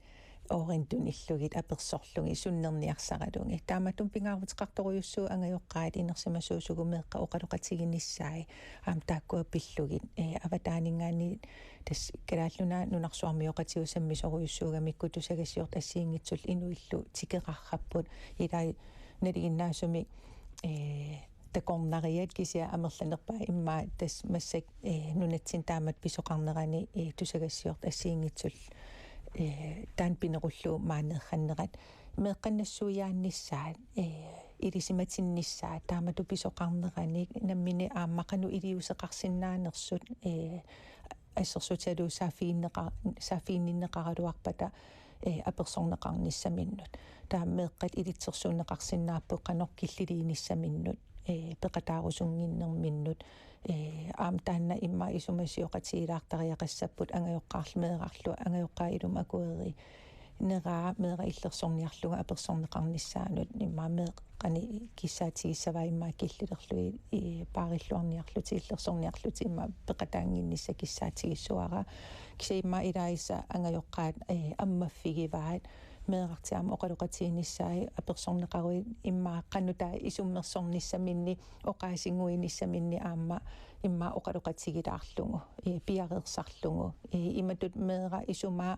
oorintunillugit apersorlugit sunnerniarsaralugit. Taamatut pingaaruteqartorujussuuvoq angajoqqaat inersimasuusugut meeqqat oqaloqatiginissaat. Aamma taakkua pillugit, eh, avataaninngaanniit tassa Kalaallit Nunaat nunarsuarmioqatigut sammisorujussuugamikku tusagassiortut assigiinngitsullu inuillu tikerarrapput. Ilai nalinginnaasumik, eh, takornariat kisianni amerlanerpaat immaqa tassa massakkut, eh, nunatsinni taamatut pisoqarnerani, eh, tusagassiortut assigiinngitsullu, eh, taanna pinerullugu maaniikkannerat. Meeqqat nassuiaannissaat, eh, ilisimatinnissaat taamatut pisoqarneranik, nammineq aamma qanoq iliuuseqarsinnaanersut, eh, assersuutigalugu saaffiginneqa-, saaffiginninneqaraluarpata, eh, apersorneqarnissaminnut. Taava meeqqat ilitsersuunneqarsinnaapput qanoq killiliinissaminnut, eh, peqataarusunnginnerminnut, eh, aamma taanna immaqa isumasioqatigilaartariaqassapput, angajoqqaarlu meerarlu, angajoqqaat ilumut akuerineraa meeraq illersorniarlugu apersorneqarnissaanut, immaqa meeqqani kissaatigissavaat immaqa killilerlugit, eh, paarilluarniarlutik illersorniarlutik immaqa peqataannginnissaq kissaatigissavara. Kisianni immaqa ilaasa angajoqqaat, eh, ammaffigivaat, Meerartiaama oqaloqatigiinnissaat apersorneqaruit immaqa qanoq taava isummersornissaminni oqaasinnguinissaminni aamma immaqa oqaloqatigilaarlugu, ee, piareersarlugu. Ee, imatut meeraq isumaa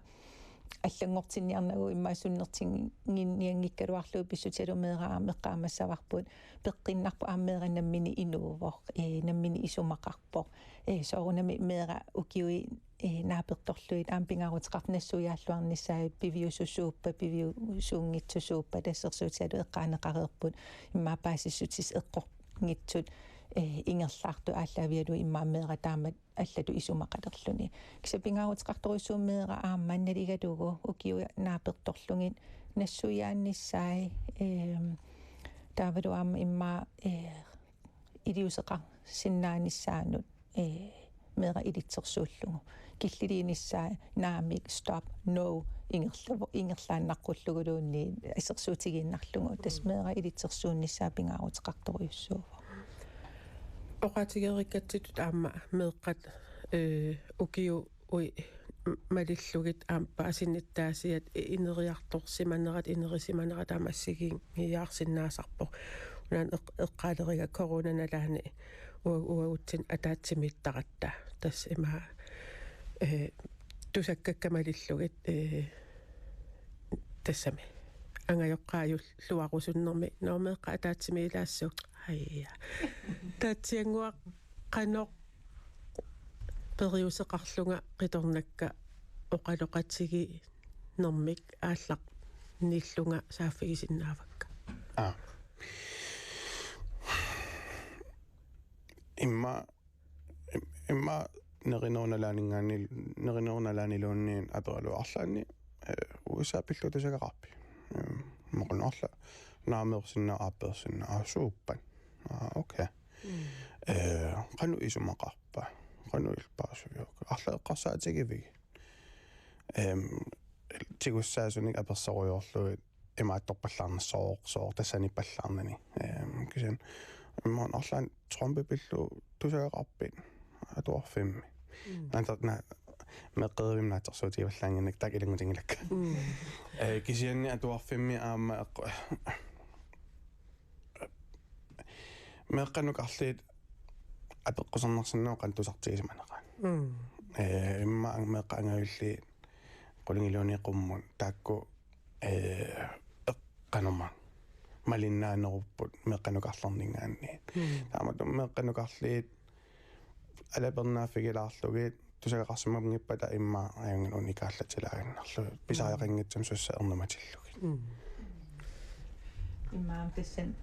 allanngortinniarnagu immaqa sunnertinnianngikkaluarlugu pissutigalugu meeraq aamma eqqaamassavarput peqqinnarpoq aamma meeraq nammineq inuuvoq, ee, nammineq isumaqarpoq. Ee, soorunami meeraq ukiut ee, naapertorlugit aamma pingaaruteqartoq nassuiaalluarnissaat piviususuuppat, piviusuunngitsusuuppat, assersuutigalugu eqqaaneqareerput immaqa paasissutissat eqqornngitsut, ee, ingerlaartut aallaavigalugu immaqa meeraq taamatut allatut isumaqalerluni. Kisianni pingaaruteqartorujussuuvoq meeraq aamma naligalugu ukiut naapertorlugit nassuiaannissaat, ee, taavalu aamma immaqa, ee, iliuuseqarsinnaanissaanut, ee, meeraq ilitsersuullugu. Killiliinissaa naamik, stop, no, ingerlavo-, ingerlaannaqqulluguluunniit assersuutigiinnarlugu. Tassa meeraq ilitsersuunnissaa pingaaruteqartorujussuuvoq. Oqaatigereerikkatsittut aamma meeqqat, ee, ukiut ui, m-, malillugit aamma paasinnittaasiat i-, ineriartorsimanerat, inerisimanerat aamma assigiinngiiaarsinnaasarpoq. Unaana eq-, eqqaaleriga coronap nalaani ua-, uagutsinnut ataatsimiittaratta. Tassa ima, ee, tusakkakka malillugit, ee, tassami angajoqqaajulluarusunnermi: Nå, meeqqat ataatsimiilaassuk. Aja. Taatsiannguaq qanoq periuseqarlunga qitornakka oqaloqatigiinnermik aallarniillunga saaffigisinnaavakka? Aa. Imma, im-, imma nerinerup nalaaninngaanniit, nerinerup nalaaniluunniit aperaluarlaanni, ee, U S A pillugu tusagaqarpit? Ee, maqunarla naameersinnaa, aappeersinnaa, aa, suuppat. Aa, okay. Mm. Ee, qanoq isumaqarpa? Qanoq ilpaasujuk? Arlaat eqqarsaatigivigit? Em, tigussaasunik apersorujoorlugit imaattorpallaarneq sooq, sooq tassaniippallaarnani. Em, kisianni immaqa arlaanni Trumpi pillugu tusagaqarpit atuarfimmi? Mm. Naata-, na-, meeqqerivimmi naatsorsuutigivallaannginnakku taakku ilanngutinngilakka. Mm. Ee, kisianni atuarfimmi aamma eqqu-, meeqqat nukarliit apeqqusernarsinnaavoq qanoq tusartigisimanerat. Mm. Ee, immaqa meeqqat angajulliit qulingiluunniit qummut taakku, ee, eqqanuma malinnaanerupput meeqqat nukarlerninngaanniit. Mm. Taamatut meeqqat nukarliit alapernaaffigilaarlugit tusagaqarsimanngippata immaqa ajunngilaq unikaallatilaannarlugit. Pisariaqanngitsumik susassat ernumatillugit. Mm. Immaqa tassani,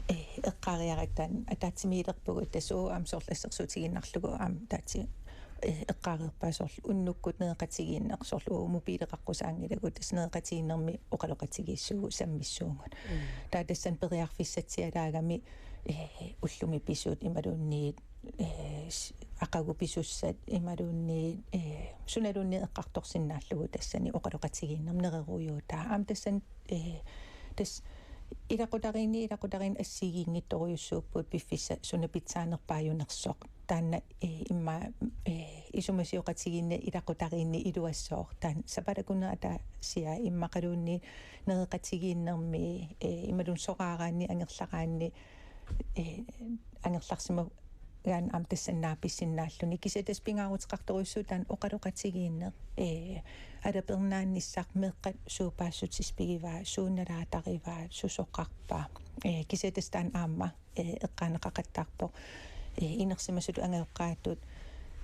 eh, eqqaariarakku taanna ataatsimiilerpugut, tassa uagut aamma soorlu assersuutigiinnarlugu aamma taatsi-, eh, eqqaareerpaat soorlu unnukkut nereqatigiinneq, soorlu uagut mobileqaqqusaanngilagut, tassa nereqatigiinnermi oqaloqatigiissuugut sammissuugut. Mm. Taava tassani periarfissatsialaagami, eh, ullumi pisut imaluunniit, eh, s-, aqagu pisussat imaluunniit, eh, sunaluunniit eqqartorsinnaallugu tassani oqaloqatigiinnermi nererujuutaa. Aamma tassani, eh, tassa ilaqutariinni, ilaqutariinni assigiinngitsorujussuupput piffissaq suna pitsaanerpaajunersoq. Taanna, eh, immaqa, eh, isumasioqatigiinneq ilaqutariinni iluassooq. Taanna sapaatip akunnera ataasiaa immaqaluunniit nereqatigiinnermi, eh, imaluunniit soraaraanni angerlaraanni, eh, angerlarsimagaanni aamma tassani naapissinnaalluni. Kisianni tassa pingaaruteqartorujussuuvoq taanna oqaloqatigiinneq, eh, alapernaannissaq, meeqqat suut paasissutissat pigivaat, suut nalaatarivaat, susoqarpa. Eh, kisianni tassa taanna aamma, eh, eqqaaneqaqattaarpoq, eh, inersimasutut angajoqqaatut,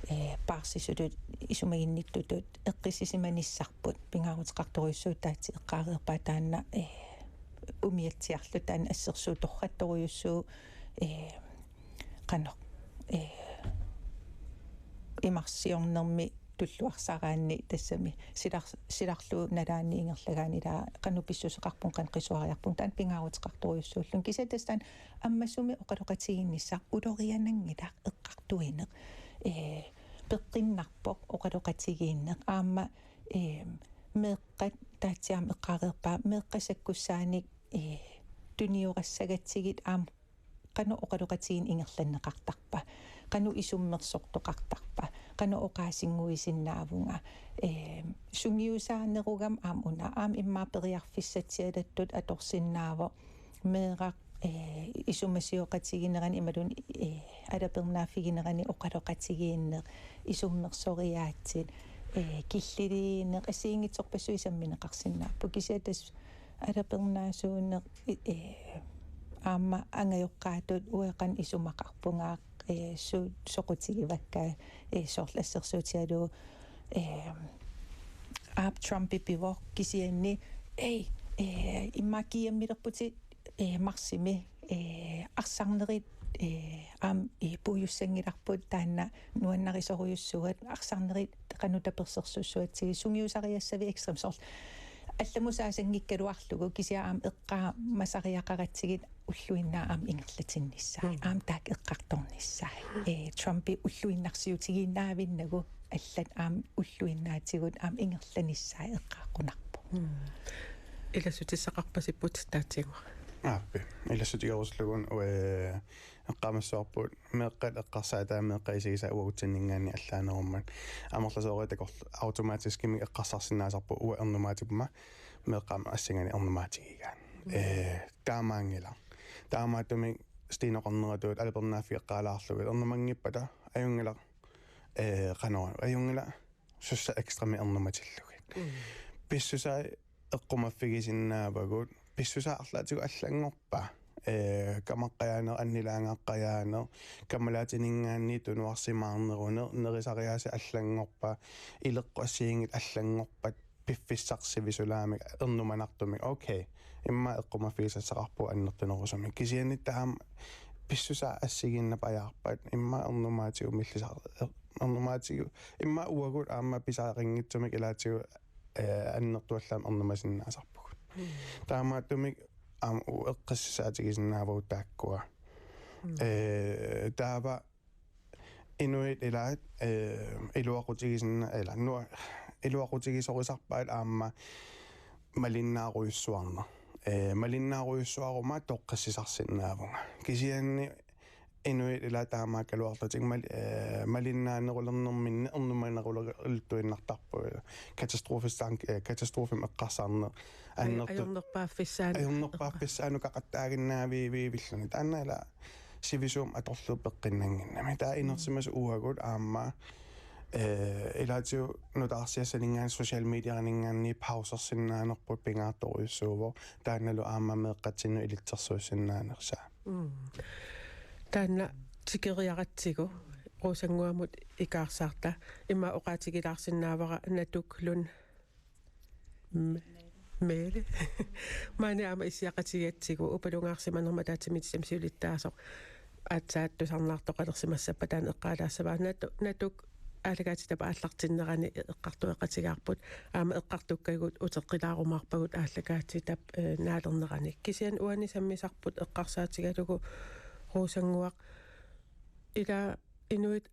eh, paarsisutut isumaginnittutut eqqissisimanissarput pingaaruteqartorujussuuvoq. Taatsi eqqaareerpaa taanna, eh, umiatsiarluta taanna assersuut torrattorujussuuvoq, eh, qanoq, eh, imarsiornermi tulluarsaraanni tassami silar-, silarlugu nalaanni ingerlagaanni ilaa qanoq pissuseqarpunga, qanoq qisuariarpunga, taanna pingaaruteqartorujussuulluni. Kisianni tassa taanna ammasumik oqaloqatigiinnissaq uloriananngilaq eqqartuineq, ee, peqqinnarpoq oqaloqatigiinneq aamma, ee, meeqqat taatsiaam eqqaareerpaa meeqqat sakkussaanik, ee, tuniorassagatsigit aamma qanoq oqaloqatigiinneq ingerlanneqartarpa, qanoq isummersortoqartarpa, qanoq oqaasinnguisinnaavunga. Ee, sungiusaanerugami aamma una, aamma immaqa periarfissatsialattut atorsinnaavoq meeraq, ee, isumasioqatiginerani imaluunniit, ee, alapernaaffiginerani oqaloqatigiinneq, isummersoriaatsit, ee, killiliineq, assigiinngitsorpassuit sammineqarsinnaapput. Kisianni tassa alapernaasuuneq, ee, aamma angajoqqaatut uanga qanoq isumaqarpunga, ee, suut soqutigivakka, ee, soorlu assersuutigalugu, ee, aap Trumpi pivoq kisianni, ee, ee, immaqa kiammilerputit, ee, marsimi, ee, arsarnerit, ee, aamma, ee, puigussanngilarput taanna nuannarisorujussuuat, arsarnerit qanoq tapersersussuatsigit, sungiusariassavit ekstrem soorlu allamut saasanngikkaluarlugu kisianni aamma eqqaamasariaqaratsigit ulluinnarni aamma ingerlatinnissaat. Mm. Aamma taakku eqqartornissaat. Ee, Trumpi ulluinnarsiutigiinnaavinnagu allat aamma ulluinnaatigut aamma ingerlanissaat eqqaaqqunarpoq. Mm. Ilassutissaqarpasipput taatsinngua. Aappi. Ilassutigerusullugu, ee, eqqaamassavarput meeqqat eqqarsaataat meeqqat isigisaat uagutsinninngaanniit allaanerummat. Amerlasoorujussuaq takorloorpoq automatiskimik eqqarsarsinnaasarput uanga ernumaatippuma meeqqat aamma assinganik ernumaatigigaat. Mm. Ee, taamaanngilaq. Taamaattumik Stine oqarneratut alapernaaffigeqqaalaarlugit ernumanngippata ajunngilaq, ee, qanoq ajunngilaq sussa ekstrami ernumatillugit. Mm. Pissusai eqqumaffigisinnaavagut, pissusaa arlaatigut allanngorpaa. Ee, kamaqqajaaneq, annilaangaqqajaaneq, kammalaatininngaanniit tunuarsimaarneruneq, nerisariaaseq allanngorpaa, ileqqut assigiinngitsut allanngorpat, piffissaq sivisulaamik ernumanartumik. Okay. Immaqa eqqumaffigisassaqarpugut annertunerusumik. Kisianni taama pissusaa assigiinnapajaarpat, immaqa ernumaatigut millisar-, er-, ernumaatigut, immaqa uagut aamma pisariaqanngitsumik ilaatigut, ee, annertuallaamik ernumasinnaasarpugut. Mm. Taamaattumik aamma u-, eqqississaatigisinnaavagut taakkua. Mm. Ee, taava inuit ilaat, ee, iluaqutigisinna-, ila, nu-, iluaqutigisorisarpaat aamma malinnaarujussuarneq. Ee, malinnaarujussuaruma toqqissisarsinnaavunga. Kisianni inuit ilaat taamaakkaluarlutik mal-, ee, malinnaanerulernerminni ernumaneruleruttuinnartarpugut. Katastrofestank-, ee, katastrofemik eqqarsarneq. Aj-, annertu-, ajornerpaaffissaanut. Ajornerpaaffissaanut kaqattaaginnaaviivilluni. Taanna ila sivisuumik atorlugu peqqinnannginnami. Taava inersimasut uagut aamma, ee, ilaatigut nutaarsiassaninngaanniit social medianinngaanniit pausersinnaanerput pingaartorujussuuvoq. Taannalu aamma meeqqatsinnut ilitsersuussinnaanersaa. Mm. Taanna tikeriaratsigu Rosannguamut ikaarsaarta immaqa oqaatigilaarsinnaavara Natuk Lund M-, Mæhle. Maani aamma issiaqatigigatsigu upalungaarsimanermut ataatsimiititami siulittaasoq aatsaat tusarnaartoqalersimassappat taanna eqqaalaassavaa. Natu-, Natuk aallakaatitap aallartinnerani eqqartueqatigaarput. Aamma eqqartukkagut uteqqilaarumaarpagut aallakaatitap, ee, naalernerani. Kisianni uani sammisarput eqqarsaatigalugu Rosannguaq ila inuit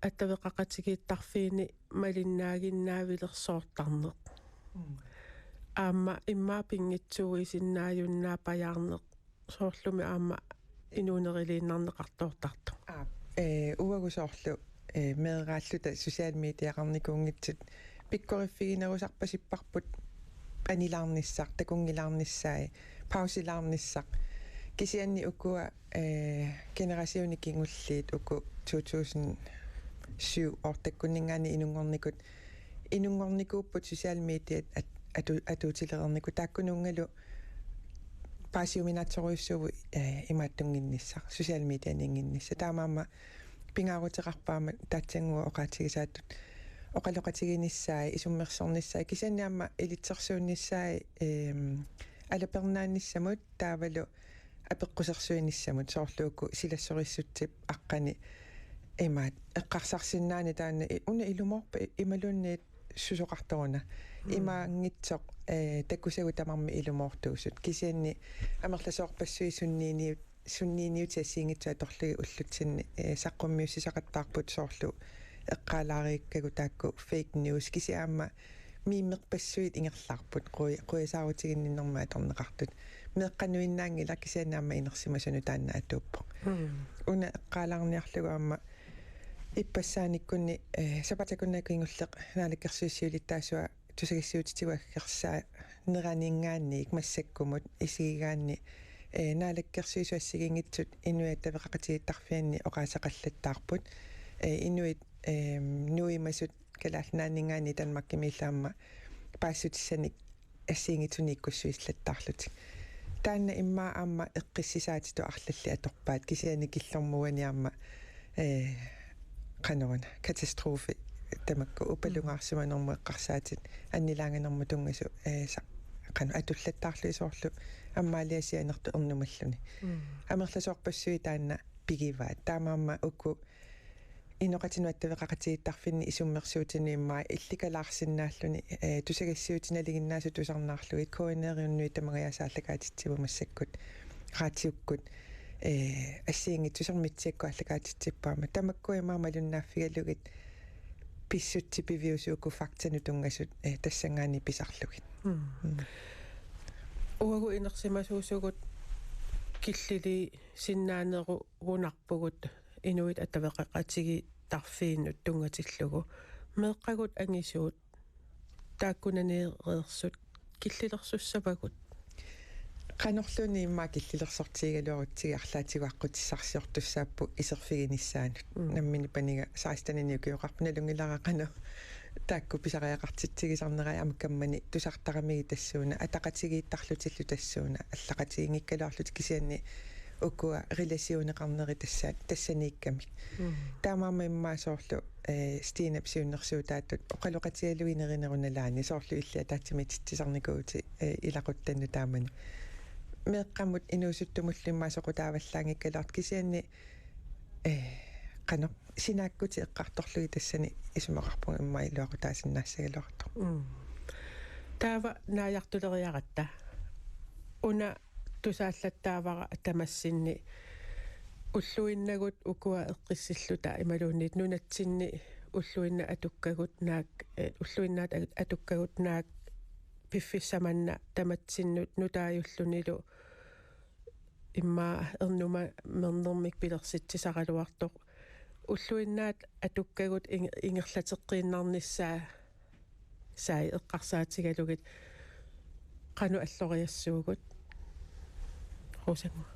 attaveqaqatigiittarfiini malinnaaginnaavilersoortarneq. Mm. Aamma immaqa pinngitsuuisinnaajunnaapajaarneq soorlumi aamma inuuneriliinnarneqartoortartoq. Aap, ee, uagut soorlu, ee, meeraalluta social mediaqarnikuunngitsut pikkoriffiginerusarpasipparput anilaarnissaq, takunngilaarnissaat, pausilaarnissaq. Kisianni ukua, ee, generationit kingulliit uku to tusind syv oortakkunninngaanniit inunngornikut, inunngornikuupput social mediat at-, atu-, atuutilereernikut taakkununngalu paasiuminaatsorujussuuvoq, ee, imaattunnginnissaq, social medianinnginnissaq. Taamaammat pingaaruteqarpoq aamma taassannguaq oqaatigisaatut oqaloqatiginissaat, isummersornissaat, kisianni aamma ilitsersuunnissaat, eem, alapernaannissamut taavalu apeqqusersuinissamut soorlu uku silassorissutsip aqqani imaat eqqarsarsinnaanani taanna i-, una ilumoorpa i-, imaluunniit susoqartoruna. Mm. Imaanngitsoq, ee, takusagut tamarmik ilumoortuusut. Kisianni amerlasoorpassuit sunniiniut-, sunniiniutit assigiinngitsut atorlugit ullutsinni, ee, saqqummiussisaqattaarput soorlu eqqaalaarikkagut taakku fake news kisianni aamma memerpassuit ingerlaarput qui-, quiasaarutiginninnermut atorneqartut. Meeqqanuinnaanngilaq kisianni aamma inersimasunut taanna atuuppoq. Mm. Una eqqaalaarniarlugu aamma Ippassaaniikkunni, eh, sapaatip-akunnera kingulleq naalakkersuisut siulittaasuat tusagassiuutitigut aggersaaneraaniinngaanniit massakkumut isigigaanni, eh, naalakkersuisut assigiinngitsut inuit attaveqaqatigiittarfianni oqaaseqallattaarput. Eh, inuit, eh, nuimasut Kalaallit Nunaanniinngaanniit Danmarkimiillu aamma paasissutissanik assigiinngitsunik ikkussuillattaarlutik. Taanna immaqa aamma eqqissisaatitut arlallit atorpaat kisianni killormut uani aamma, eh, qanoruna, katastrofe tamakku upalungaarsimanermut eqqarsaatit annilaanganermut tunngasut, eh, sa-, qanoq atullattaarlugit soorlu ammaaliasianertut ernumalluni. Mm. Amerlasoorpassuit taanna pigivaat. Taamaammat uku inoqatinut attaveqaqatigiittarfinni isummersuutinut immaqa illikalaarsinnaalluni, eh, tusagassiuutinalinginnaasut tusarnaarlugit K N R-i unnuit tamangajaasa aallakaatitsivoq massakkut, raatiukkut, eh, assigiinngitsut Sermitsiakkut aallakaatitsippoq aamma. Tamakku immaqa malunnaaffigalugit pissutsit piviusut uku faktanut tunngasut, eh, tassanngaanniit pisarlugit. Mm. Mm. Uagut inersimasuusugut killiliisinnaanerugunarpugut inuit attaveqaqatigiittarfiinut tunngatillugu. Meeqqagut angisuut taakkunaniireersut killilersussavagut. Qanorluunniit immaqa killilersortigigaluarutsigit arlaatigut aqqutissarsiortussaapput iserfiginissaanut. Mm. Nammineq paniga seksteninik ukioqarpoq, nalunngilara qanoq taakku pisariaqartitsigisarnerai, aamma kammani tusartaramigit tassuuna, ataqatigiittarlutillu tassuuna, allaqatiginngikkaluarlutik kisianni ukua relationeqarnerit tassa-, tassaniikkamik. Mm. Taamaammat immaqa soorlu, eh, Stinap siunnersuutaatut oqaloqatigalugit nerinerunalaani soorlu illit ataatsimiititsisarnikuuvutit, eh, ilaquttannut taamani. Meeqqamut inuusuttumullu immaqa soqutaavallaanngikkaluartoq kisianni, eh, qanoq sinaakkutit eqqartorlugit tassani isumaqarpunga immaqa iluaqutaasinnaassagaluartoq. Mm. Taava naajartuleriaratta. Una tusaallattaavara tamassinni ulluinnagut ukua eqqissilluta imaluunniit nunatsinni ulluinnaq atukkagut naak, eh, ulluinnaat at-, atukkagut naak piffissaq manna tamatsinnut nutaajullunilu immaqa ernumanermik pilersitsisaraluartoq. Ulluinnaat atukkagut ing-, ingerlateqqiinnarnissaa sai eqqarsaatigalugit qanoq alloriassuugut? Rosannguaq.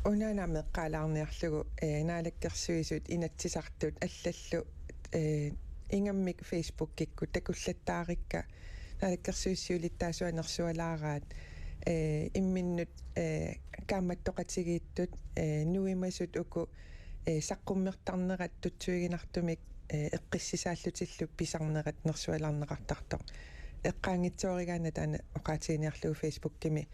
Unaana aamma eqqaalaarniarlugu, eh, naalakkersuisut inatsisartut allallu, eh, ingammik Facebookikkut takullattaarikka naalakkersuisut siulittaasuat nersualaaraat, eh, imminnut, eh, kaammattoqatigiittut, eh, nuimasut uku, eh, saqqummertarnerat tutsuiginartumik, eh, eqqissisaallutillu pisarnerat nersualaarneqartartoq. Eqqaanngitsoorigaanni taanna oqaatiginiarlugu Facebookimi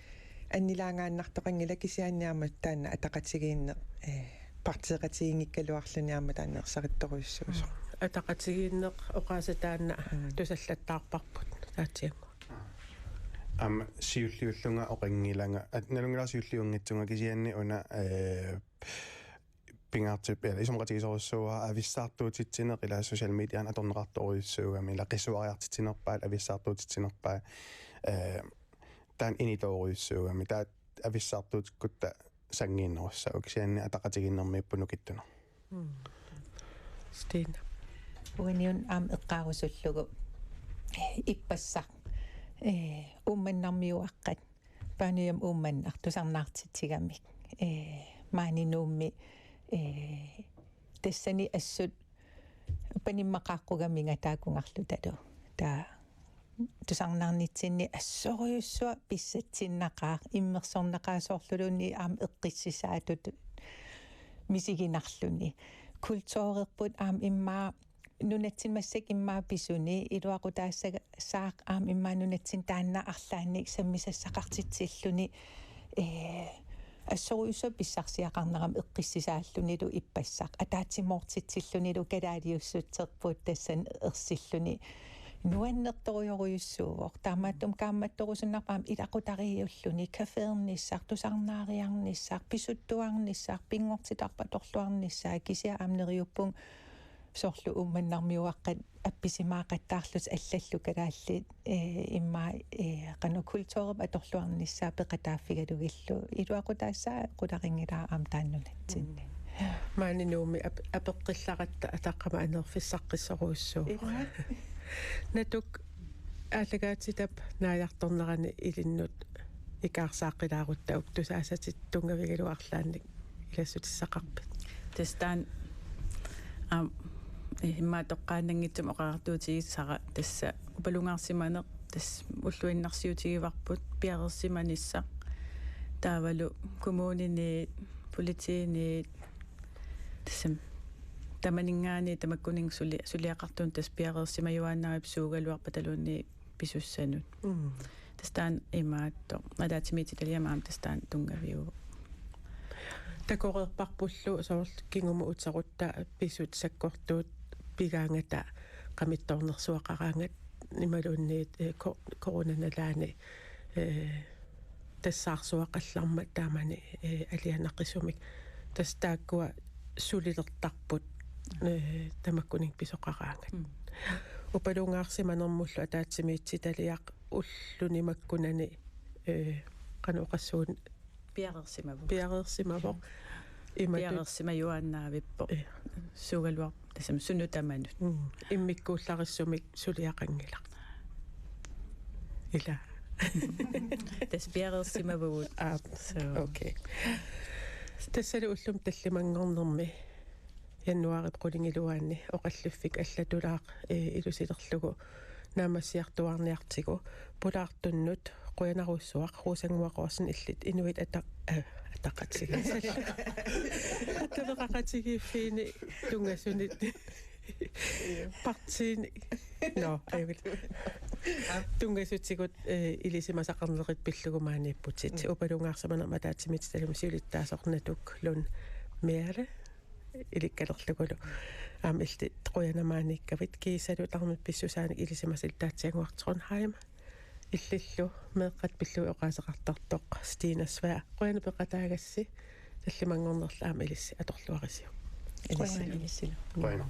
annilaangaannartoqanngilaq kisianni aamma taanna ataqatigiinneq, eh, partiiqatigiinngikkaluarluni aamma taanna ersarittorujussuusoq. Mm. Ataqatigiinneq oqaaseq taanna Mm. tusallattaarparput taatsiannguaq. Aamma siulliullunga oqanngilanga, at-, nalunngilara siulliunngitsunga kisianni una, eh, pingaartip-, eh, isumaqatigisorujussuuara avissaartuutitsineq ila social mediaani atorneqartorujussuugami ila qisuariartitsinerpaat avissaartuutitsinerpaat, eh, taanna initoorujussuugami. Taava avissaartuutikkutta sanngiinnerussaaq, kisianni ataqatigiinnermiippoq nukittuneq. Mm. Stina. Uaniuna aamma eqqaarusullugu ippassaq, eh, Uummannarmiuaqqat, Paanujam Uummannaq tusarnaartitsigamik. Eh, maani Nuummi, eh, tassani assut panimmaqaaqqugaminga taakunngarlutalu. Taava tusarnaarnitsinni assorujussuaq pissatsinnaqaaq, immersornaqaaq soorluluunniit aamma eqqissisaatut misiginarluni. Kulturerput aamma immaqa nunatsinni massakkut immaqa pisuni iluaqutaassaaq aamma immaqa nunatsinni taanna arlaannik sammisassaqartitsilluni, eh, assorujussuaq pissarsiaqarnerami eqqissisaallunilu ippassaq, ataatsimoortitsillunilu kalaaliussutserput tassani ersilluni nuannertorujorujussuuvoq. Taamaattumik kaammattorusunnarpoq aamma ilaqutariiulluni, caféernissaq, tusarnaariarnissaq, pisuttuarnissaq, pinngortitarput atorluarnissaa, kisianni aamma neriuppunga soorlu Uummannarmiuaqqat appisimaaqattaarlutik allallu kalaallit, eh, immaqa, eh, qanoq kulturip atorluarnissaa peqataaffigalugillu. Iluaqutaassaaq qularinngilaa aamma taanna nunatsinni. Mm. Maani Nuummi ap-, apeqqillaratta ataqqama anerfissaqqissorujussuuvoq. Ilaa. Natuk aallakaatitap naajartornerani ilinnut ikaarsaaqqilaarutta tusaasatit tunngavigaluarlaannik ilassutissaqarpit? Tassa taanna, aam, immaqa toqqaannanngitsumik oqariartuutigissara tassa upalungaarsimaneq tassa ulluinnarsiutigivarput piareersimanissaq. Taavalu kommuniniit, politiiniit, tassami tamaninngaanniit tamakkuninnga suli-, suliaqartunut tassa piareersimajuaannavippoq suugaluarpataluunniit pisussanut. Mm. Tassa taanna imaattoq ataatsimiititaliami aamma tassa taanna tunngaviuvoq. Takoreerparpullu soorlu kingumut uterutta pisut sakkortuut pigaangata qamittoornersuaqaraangat imaluunniit, eh, ko-, coronanalaani, eh, tassaarsuaqallarmat taamani, eh, alianaqisumik. Tassa taakkua sulilertarput, eh, tamakkuninnga pisoqaraangat. Mm. Upalungaarsimanermullu ataatsimiititaliaq ulluni makkunani, eh, qanoq oqassuun Piareersimavoq. Piareersimavoq. Imatut. Piareersimajuaannavippoq. Ja. Suugaluarpoq tassami sunut tamanut. Mm. Immikkuullarissumik suliaqanngilaq. Ila. Tassa piareersimavugut. Aap. So. Okay. Tassalu ullumi tallimanngornermi januaarip qulingiluaanni oqalliffik allatulaaq, eh, ilusilerlugu naammassiartuaarniartigu pulaartunnut qujanarsuaq Rosa Nguaqorsen illit Inuit Ata-, eh, Ataqatigiit. Attaveqaqatigiiffiini tunngasunit partiini. Nå, ajugit. Tunngasutigut, eh, ilisimasaqarnerit pillugu maaniipputit. Mm. Upalungaarsimanermut ataatsimiititaliami siulittaasoq Natuk Lund Mehrde ilikkalerlugulu. Aamma illit qujanaq maaniikkavit kiisalu tarnip pissusaanik ilisimasallit Taatsi Anguaq Trondheim. Illillu meeqqat pillugit oqaaseqartartoq Stina Svea. Qujanaq peqataagassi tallimanngornerlu aamma ilissi atorluarisiuk. Qujanaq ilissilu. Qujanaq.